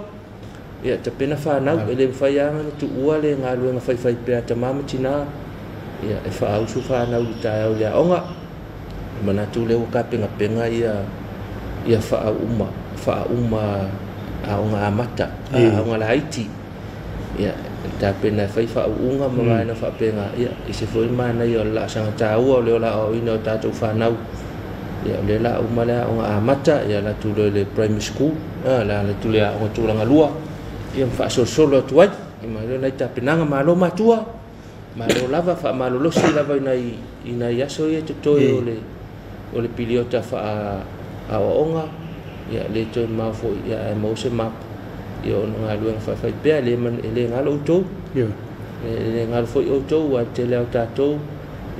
ia tapena fanau e le mafai lava ona tuua le galuega faifai pea tama ma tina ia e faausu fanau i le taeao i le aoga. Manatu lea ua kapengapenga ia faauma aoga amata aoga laiti ia tapena e fai faauuga ma vaega faapena ia i se foi manaia o le laasaga taua o le ola aoaoina o tatou fanau ia o lea la uma le aoga amata ia latou loa i le primary school la latou le aoga tulaga lua ia ma faasolosolo atu ai ma lea nai tapenaga malo matua malo lava faamalolosi lava i nai aso ia totoe o le piliota faa aoaoga ia le toe mao foi ia ae maua se mapu ia ona galuega faifai pea e le galo outou e le galo foi outou ua tele ao tatou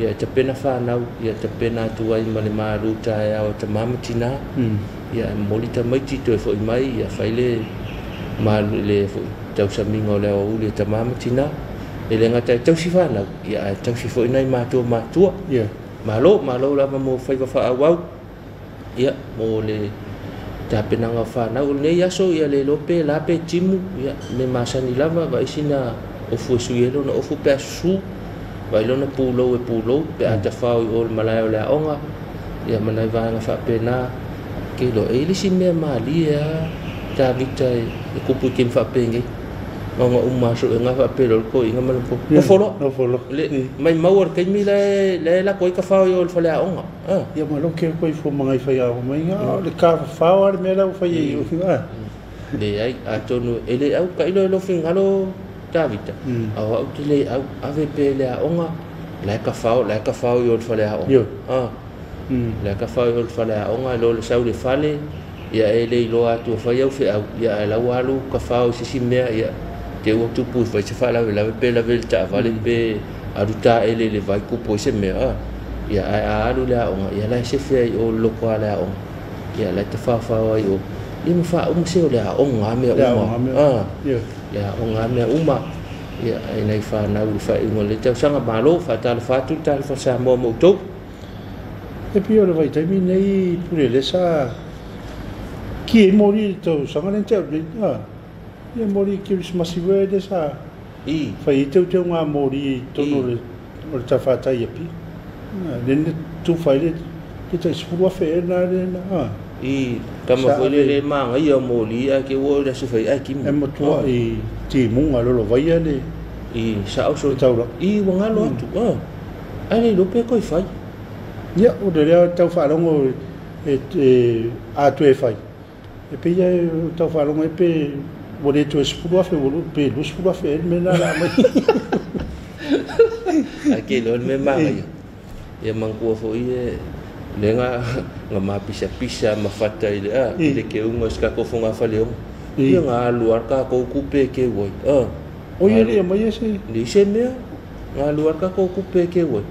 ia tapena fanau ia tapena atu ai ma le malu taeao tama ma tina ia momoli tamaiti toe foi mai ia fai le malu le foi tausamiga o le aoauli e tama ma tina e le gata e tausi fanau ia ae tausi foi nai matua matua. Malo malo lava mo faiva faaauau ia mo le tapenaga o fanau o lenei aso ia le iloa pe la pe timu ia me masani lava vaisi na ofu e sui ai lona ofu pe a susu vai lona pulou e pulou pe a tafao i o le malae o le aoga ia ma nai vaega faapena ke iloa e i le isi mea malie a Tavita e kupu i kemi faapenei Nga uma so nga fa pelo ko inga ma ko folo no folo le mai mau o kaimi le la ko ka fa yo le fale aonga ia ma lo ke ko ifo mangai fa ya mai nga le ka fa wa le mela fa ye yo le ai atonu ele au ka ilo lo fingalo Davita au au le au ave pe le aonga la ka fa yo le fale aonga la ka fa yo le fale aonga lo le sau le fale ia ele lo atu fa yo fe au ia la walu ka fa o sisi mea ia te ua tupu fai se fala la pe la vel ta vale pe aruta ele le vai ku po se mea ia a alu le aonga ia la se fe o loko ala aonga ia la te fa fa ai o ia ma fa um se o le aonga mea uma le aonga mea uma ia ai nei fa na u fa i le tau sanga malo fa ta fa tu ta fa sa mo mo to e pi o le vai taimi nei pure le sa ki e mori tau sanga le te ia mori Christmas i le sa i fai teu teu ngā mori tonu o le tawhatai api le tu fai le te tai sifuru afe e nā le nā i kama foi le le manga ia mori a ke ua le se fai a kimi e matua i timunga lolo vaia le i sa au so taura i wangalo atu ai le lope koi fai ia o le lea tau whaarongo e atu e fai e pe ia tau whaarongo e pe o le toe sefulu afe pe 20 afe e me nā la mai a ke lo me manga ia ia mangkua foi e le nga nga mapisa pisa mafata i le a le ke unga ska ko fonga fale ia nga alu ka ko kupe ke woi o ia le mai se ni se mea nga alu ka ko kupe ke woi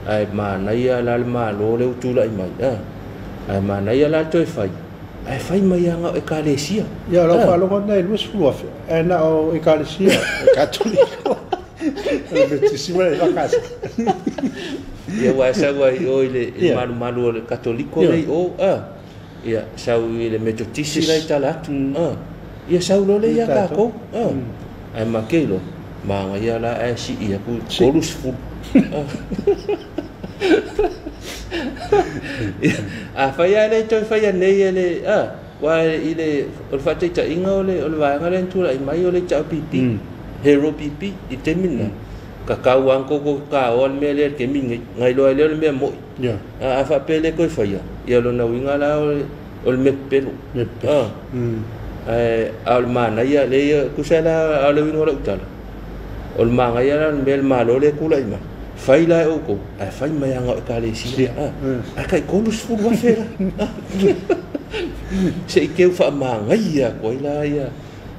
ai mana ia la le malo le utula i mai ai mana ia la toe fai ai fai mai anga e kalesia ia la fa longa nei 20 afe e na o e kalesia e katoliko e betisima e la casa ia wa sa wa o le malu malu o le katoliko le o ia sau i le metodisi la itala atu ia sau lo le ia ka ko ai makelo manga ia la ai si ia ku kolus fu a fai le toi fai nei le wa i le o le faataita inga o le vaega le tula i mai o le tau pipi hero pipi i te mina ka kau anko ko ka o le mea le ke mingi ngai loa le o le mea moi a faapele koe faia ia lona uiga la o le mea pepelo a o le manaia le ia kusa la a o le uiga o lau tala o le magaia la le mea le malo le kula i mai fai la e oukou ae fai mai aga o ekalesia ae kai 30 afe la se i keu faamagaia aku ai la ia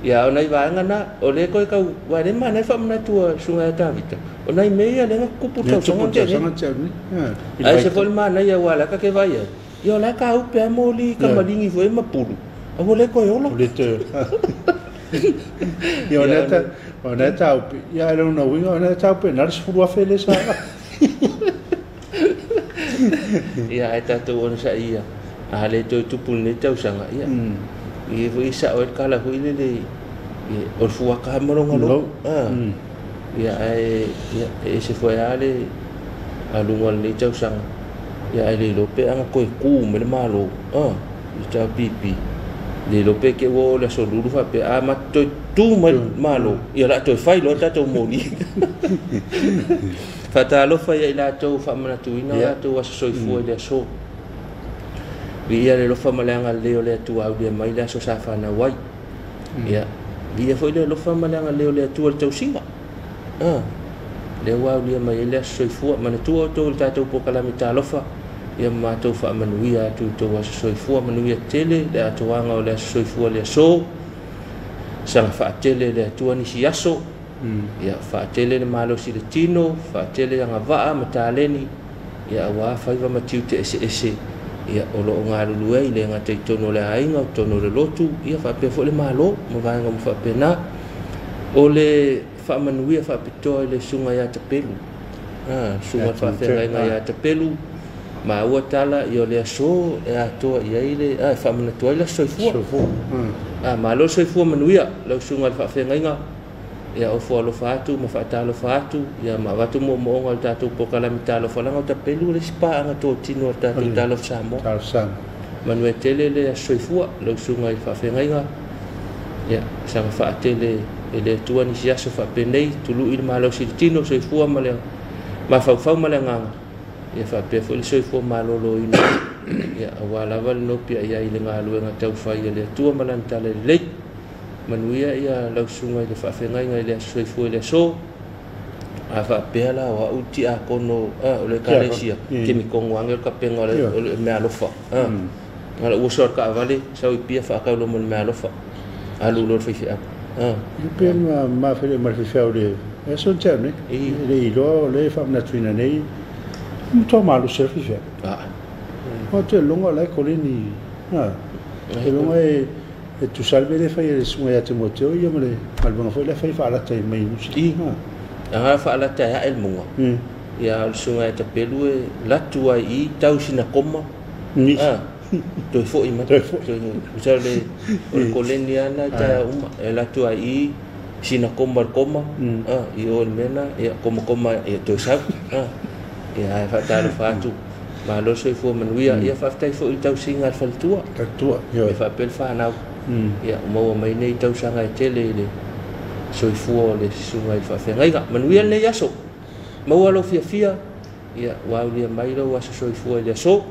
ia o nai vaega na o le koe kau uae le manai faamanatua suga ia Tavita o nai mea ia lega kupu tausaga tele ae se foi le manaia ua laka ke vai ai ia o la ka upe a moli kamaligi foi ma pulu a ua le koe ola ia o nā taupe, ia ele una uiga, o nā taupe, nā le sefulu afe le sa. Ia ai tātou ona sa ia, a le toi tupu nei tausaga, ia. Ia foi sa o kala hui le le, o le fuaka malonga lo. Ia ai, ia e se foi a le, a lunga le tausaga. Ia ai le lope anga koe ku me le malo, i tau pipi. Le lope ke ua o le aso lulu faapea a ma toe tu mai malo ia la toe fai loa tatou moli faatalofa ia i latou faamanatuina o latou aso soifua i le aso viia le lofa ma le agalelei o le Atua aulia mai le aso sa fanau ai ia viia foi le lofa ma le agalelei o le Atua le tausiga lea ua aulia mai ai le aso soifua manatua outou i le tatou pokalame talofa ia matou faamanuia atu i tou aso soifua manuia tele le atoaga o le aso soifua le aso saga faatele le Atua nisi aso ia faatele le malosi le tino faatele agavaa ma taleni ia auā faiva ma tiute eseese ia o loo galulue ai le gata i tonu o le aiga o tonu o le lotu ia faapea foi le malo ma vaega ma faapena o le faamanuia faapitoa i le suga iā Tapelu suga faafeagaiga iā Tapelu ma ua tala i o le aso e atoa i ai le e faamanatua ai le aso soifua malo soifua manuia lau suga le faafeagaiga ia ofo alofa atu ma faatalofa atu ia ma avatu moomooga o le tatou pokalame talofa laga o Tapelu le isi paaga totino o le tatou talofa Samoa manuia tele le aso soifua lau suga i le faafeagaiga ia saga faatele E le Atua nisi aso faapenei tului le malosi i le tino soifua ma le mafaufau ma le agaga ia faapea foi le soifua malōlōina ia auā lava le nopiai ai i le galuega taufai a le Atua ma lana tala lelei. Manuia ia lau susuga i le faafeagaiga i le aso soifua i le aso. A faapea la o au tiakono o le ekalesia kemikogo age o le kapega o le meaalofa na lou uso a le taavale sau i Apia faatau loa ma le meaalofa alu loa le faifeau. Ia pe ma mafele ma le faifeau le aso na tea nei. E le i iloa o lea e faamanatuina nei e matua malosi lava le faifeau. Aua te logo o la e koleni te logo e tusa le mea lea e fai e le susuga ia Timoteo ia ma le galuega foi lea e fai faalata mai Niu Sila. Aga faalata e ae le muga ia o le susuga ia Tapelu e latu ai i tau sina koma toe foi mai. Tusa o le koleni lava lena i taeao uma e latu ai i sina koma i le koma i o i le mea lena ia koma ia toe sau ia ae faatalofa atu. Malo le soifua manuia. Ia faafetai foi i le tausiga a le faletua. Faletua, ioe. E faapea le fanau. Ia ua maua mai nei tausaga e tele i le soifua o le susuga i le faafeagaiga. Manuia lenei aso. Maua lou fiafia. Ia ua aulia mai lou aso soifua i le aso.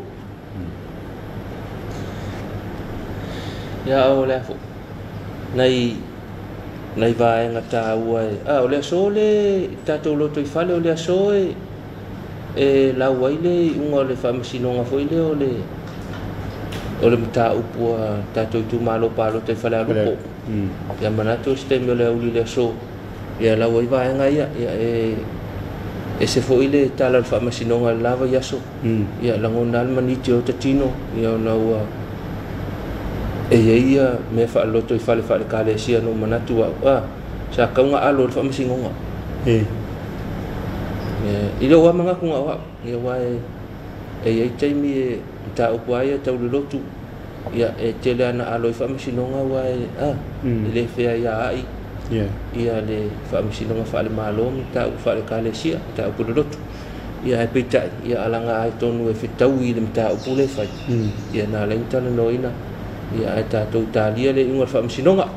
Ia o le a foi nai nai vaega taua e a o le aso le tatou lotoifale o le aso e e lau ai le iuga o le faamasinoga foi lea o le o le mataupu a tatou itumalo palota i Falealupo. Ia manatu o se taimi o le aoauli i le aso ia lau ai vaega ia ia e ese foi le tala o le faamasinoga i le la vaiaso. Ia lagona lava le maniti o ota tino ia ona ua e i ai ia mea faaloto i fale faale-ekalesia na ou manatu au a sa tatau ona alo i le faamasinoga. I lou lava manatu na o au, ia aua e i ai taimi e mataupu lava ia tau le lotu, ia e tele lava ina alo ai faamasinoga aua e e le feaiaai ia le faamasinoga faale-Malo ma mataupu faale-ekalesia, mataupu o le lotu. Ia ae peitai, ia alaga ai tonu e fetaui i le mataupu lea e fai, ia na ala ai ona talanoaina, ia ae tatou talia le iuga o le faamasinoga.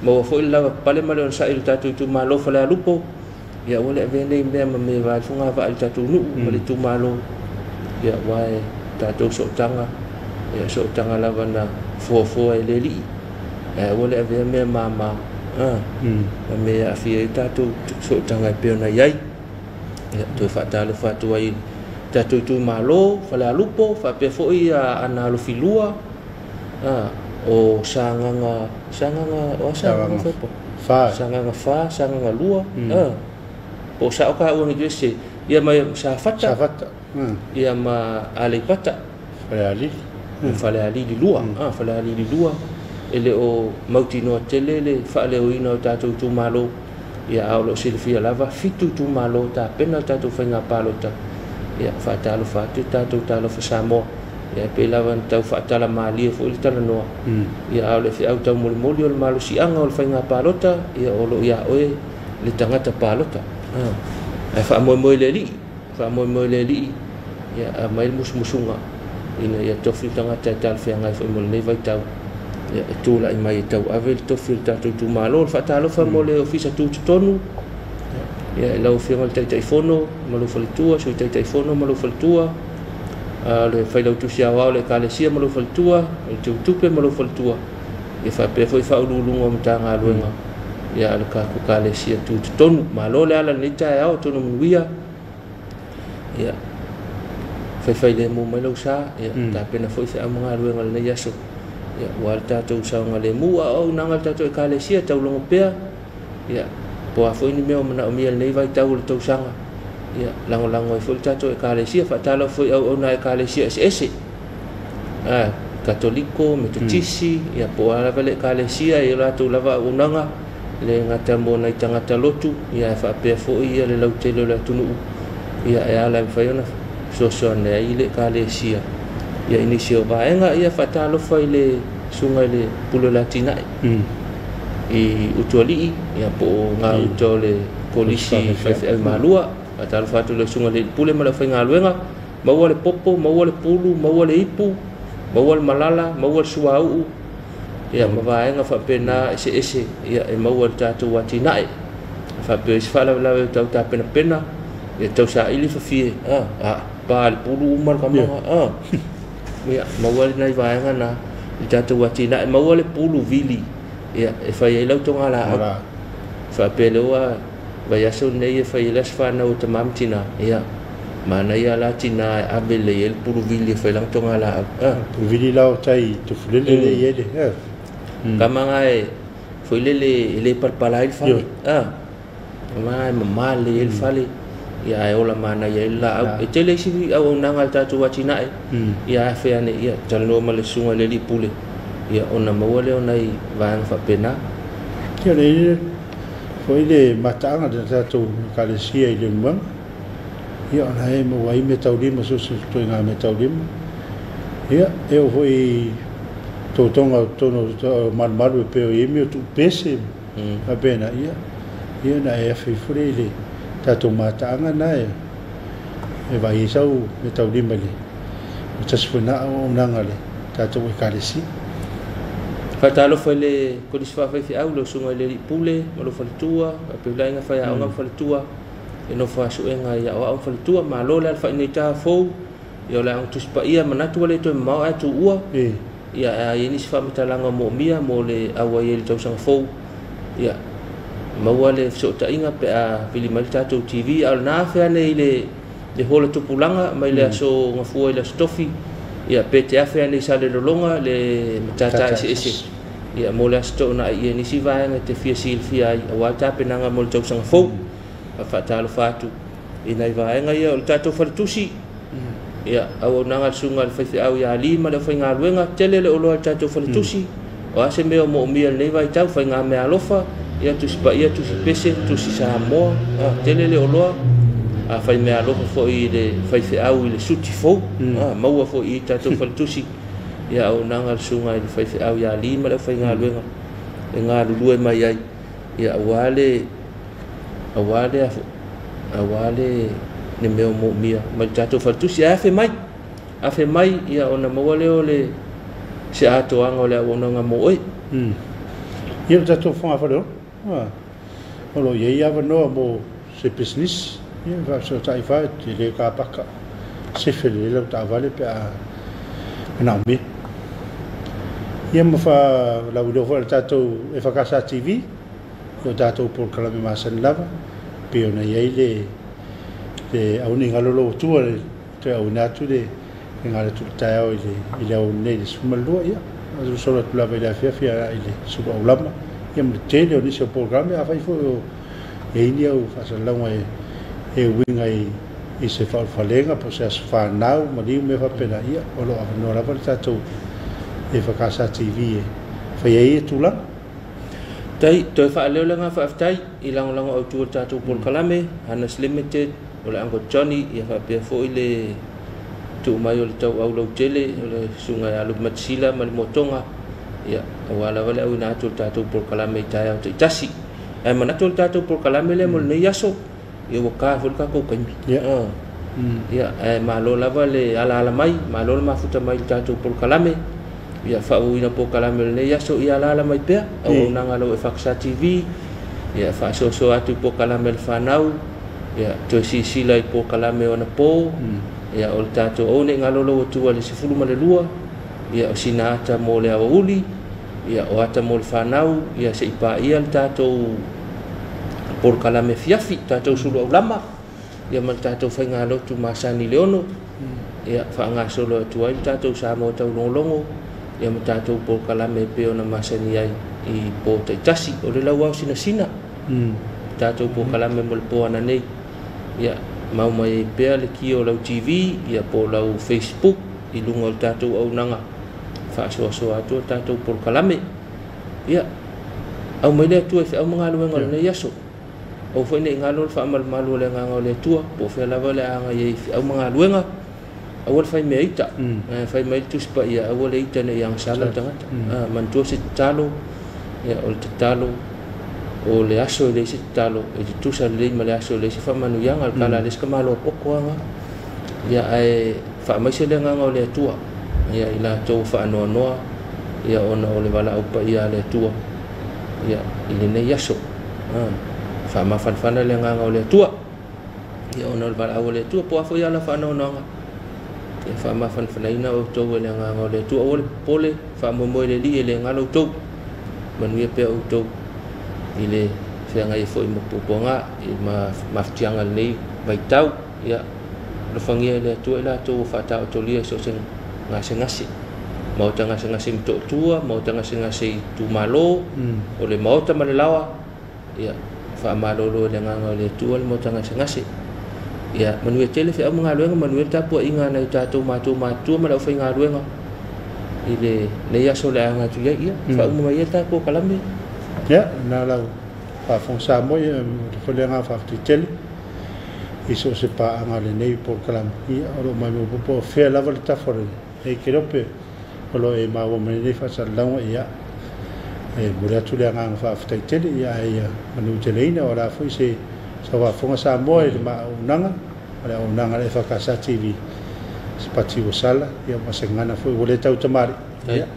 Maua foi le lavapapale ma le onosai i le tatou itumalo Falealupo, ia aua le avea nei mea ma mea e vae ai le fogavaa i le tatou nuu ma le itumalo, ia aua e tatou sootaga, ia sootaga lava na fuafua e le Alii, ae aua le avea mea mama ma mea e aafia ai tatou sootaga e pei ona i ai. Ia toe faatalofa atu ai i le tatou itumalo Falealupo, faapea foi Aana Alofi 2, o Sagaga, Sagaga, o a Sagaga Faipo? Sagaga 4, Sagaga 2, po o sao taua nei ese, ia ma Safata, Safata, ia ma Aleipata, Falealili, Falealili 2, Falealili 2, e le o mautinoa tele le faaleoina o tatou itumalo, ia a o lo o silafia lava, 7 itumalo tapena le tatou faiga palota, ia faatalofa atu tatou talofa Samoa, ia e pei lava ona tau faatalamalie foi le talanoa, ia a o le feau taumolimoli o le malosiaga o le faiga palota, ia o lo o ia oe le tagata palota. Ae faamoemoe i le Alii, faamoemoe i le Alii, ia aumai le musumusuga ina ia tofi le tagata e talafeagai foi mo lenei vaitau, ia e tulai mai e tauave le tofi o le tatou itumalo. O le faatalofa mo le Ofisa Tutotonu, ia i lau Afioga i le Taitaifono ma lou faletua, Sui Taitaifono ma lou faletua, le Failautusi Aoao o le Ekalesia ma lou faletua, le Teutupe ma lou faletua, ia faapea foi Faauluuluga o Matagaluega ia a le tatou Ekalesia Tutotonu. Malo le ala i lenei taeao, atonu manuia, ia faifailemu mai lau sa, ia tapena foi feau ma galuega o lenei aso, ia aua le tatou saogalemu a o auaunaga a le tatou Ekalesia taulogo pea, ia po o a foi ni mea o manaomia i lenei vaitau o le tausaga, ia lagolago ai foi le tatou Ekalesia. Faatalofa foi i auauna a Ekalesia eseese, Katoliko, Metotisi, ia po o a lava le Ekalesia i o latou lava auaunaga, le gata mo nai tagata lotu, ia ae faapea foi ia le lautele o le atunuu, ia e ala e mafai ona fesoasoani ai le Ekalesia ia i nisi o vaega. Ia faatalofa i le susuga i le Pule o le Atinae i Utualii, ia po o gauta o le Kolisi Faifeau Malua. Faatalofa atu i le susuga i le Pule ma le aufaigaluega. Maua le popo, maua le pulu, maua le ipu, maua le malala, maua le suauu. Ia ma vaega faapena eseese ia e maua i le tatou atinae. Faapea isi faalavelave o tau tapenapena ia tau saili fafie pa le pulu uma le kamaga ia maua le nai vaega na i tatou atinae maua le pulu vili ia e fai ai lau togalaau. Faapea le ua vaiaso nei e fai ai le aso fanau o tama ma tina ia manaia la tina e ave lelei ai le pulu vili e fai lana togalaau. Pulu vili la o tai tufulele le i ai le kamaga e foi lele e le palapala ai le fale. Kamaga e mamā lelei ai le fale ia ae ola manaia ai le laau. E tele isi auaunaga a le tatou atinae ia afe ane ia talanoa ma le susuga i le alii pule ia ona maua lea o nai vaega faapena. Ia le foi le mataaga le tatou ekalesia i Leulumoega ia ona e maua ai meataulima so o se ituaiga meataulima. Ia e oo foi totoga o totonu o malumalu e pei o i ai mea o tuupese faapena ia ia na e afe ifo lea i le tatou mataaga na e vaai ai sau meataulima i le tasi foi na auaunaga a le tatou ekalesia. Faatalofa i le kolisi faafaifeau lau susuga i le alii pule ma lou faletua, faapea le aiga faiaoga ma faletua e nofo asuega i aoao ma faletua. Malo le alafai nei taha fou ia o le aoga Tusi Paia manatu ua le toe mamao ae tuua ia a i ai nisi faamatalaga o moomia mo le auai ai i le tausaga fou ia maua le fesootaiga pe a vili mai le tatou TV. A o lena afe ane i le hola tupulaga mai le aso Gafua i le aso Tofi ia pe te afe ane i Salelologa le matata eseese ia mo le aso toonai ia nisi vaega te fia silafia ai aua le tapenaga mo le tausaga fou. Faatalofa atu i nai vaega ia o le tatou faletusi ia auaunaga a le susuga i le faifeau ia Ali ma le aufaigaluega tele le oloa i le tatou faletusi. O a se mea o moomia i lenei vaitau faiga meaalofa ia Tusi Paia, Tusi Pese, Tusi Samoa tele le oloa. A fai meaalofa foi i le faifeau i le suti fou maua foi i tatou faletusi ia auaunaga a le susuga i le faifeau ia Ali ma le aufaigaluega e galulue mai ai ia aua le le mea o moomia mai le tatou faletusi. Ae afe mai ia ona maua lea o le se atoaga o le auaunaga mo oe. Ia le tatou fogafale o lo o i ai avanoa mo se business ia faafesootai fa e le kapaka sefe lelei lau taavale pe a manaomia. Ia ma faalauiloa foi le tatou EFKS TV o tatou polokalame masani lava pei ona i ai le auniga lolo ua le toe auina atu le gala atu le taeao i le aoauli nei i le 12 ia solo atu lava i le afiafi i le sulu aulama ia ma le tele o nisi o polokalame. Afai foi o i ai ni au faasalalauga e uiga i se faaulufalega po o se aso fanau ma liu mea faapena ia o lo o avanoa lava le tatou EFKS TV e fai ai e tulaga. Tai toe faaleo le agaga faafetai i lagolago autu o le tatou polokalame Hanas Limited o le Uncle Johnny ia faapea foi le tuu mai o le tauau lautele o le susuga ia Lupe Matisila ma le Motoga ia aua lava le auina atu o le tatou polokalame i taeao taitasi. Ae manatu o le tatou polokalame lea mo lenei aso ia ua ka foi le tatou taimi. Ia ae malo lava le alaala mai, malo le mafuta mai i le tatou polokalame. Ia faaauauina polokalame o lenei aso ia alaala mai pea auaunaga lau EFKS TV ia faasoasoa atu i polokalame a le fanau ia toe silasila i polokalame o anapo ia o le tatou aua ne i galo lau atua i le 12 ia o sina ata mo le aoauli ia o ata mo le fanau ia se i paia le tatou polokalame fiafi tatou sulu aulama ia ma le tatou faigalotu masani i le 6 ia faagasolo atu ai le tatou Samoa taulogologo ia ma tatou polokalame e pei ona masani ai i po taitasi. O le lauao sinasina tatou polokalame mo le po ananei ia mau mai ai pea le kia o lau TV ia po o lau Facebook i luga o le tatou auaunaga faasoasoa atu o tatou polokalame. Ia au mai le Atua i feau ma galuega o lenei aso. Aua foi ne i galo le faamalumalu o le agaga o le Atua po o fea lava le aga i ai feau ma galuega. Aua le fai mea ita, fai mai le Tusi Paia aua le ita ne i agasala le tagata. Manatua se tatalo, ia o le tatalo o le aso e leai se tatalo e tutusa lelei ma le aso e leai se faamanuiaga. Le tala a le isi kamalo a poto aga ia ae faamaise le agaga o le Atua ia i latou faanoanoa Ia ona o le valaau paia a le Atua ia i lenei aso. Faamafanafana le agaga o le Atua ia ona o le valaau a le Atua po o a foi ala faanoanoaga ia faamafanafanaina outou e le agaga o le Atua. Aua le popole, faamoemoe i le Alii e le galo outou. Manuia pea outou i le feagai ai foi ma puapuaga i mafatiaga i lenei vaitau. Ia alofagia e le Atua i latou ua faataotolia i so o se gasegase, maota gasegase i Motootua, maota gasegase i itumalo, o le maota ma le laoa. Ia faamalolo e le agaga o le Atua le maota gasegase. Ia manuia tele feau ma galuega, manuia le tapuaiga a nai o tatou matua matutua ma le aufaigaluega i lenei aso o le a aga atu i ai. Ia faauma mai ia le tatou polokalame. Ia, na lau faafofoga Samoa, ia momoli foi le agaga faafetai tele i so o se paaga o lenei polokalame. Ia, o lo o maimoa po o fea lava le tafa o lenei kelope o lo o e maua mai lenei faasalalauga. Ia, e momoli atu le agaga faafetai tele, ia ae ia manuteleina o le a foi se sauafoga Samoa i le auaunaga o le auaunaga a le EFKS TV se pati ua sala, ia ma se gagana foi ua le tautamalii. Ia,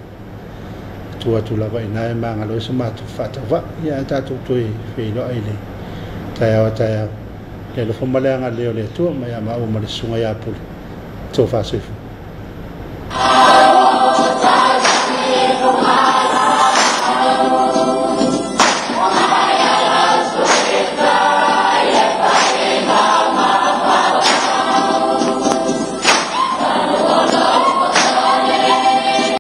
tuu atu lava i ina e magalo ai se matou faatauvaa. Ia ae tatou toe feiloai i le taeao a taeao. Le alofa ma le agalelei o le Atua mai ia maua ma le susuga ia Pule. Tofa soifua.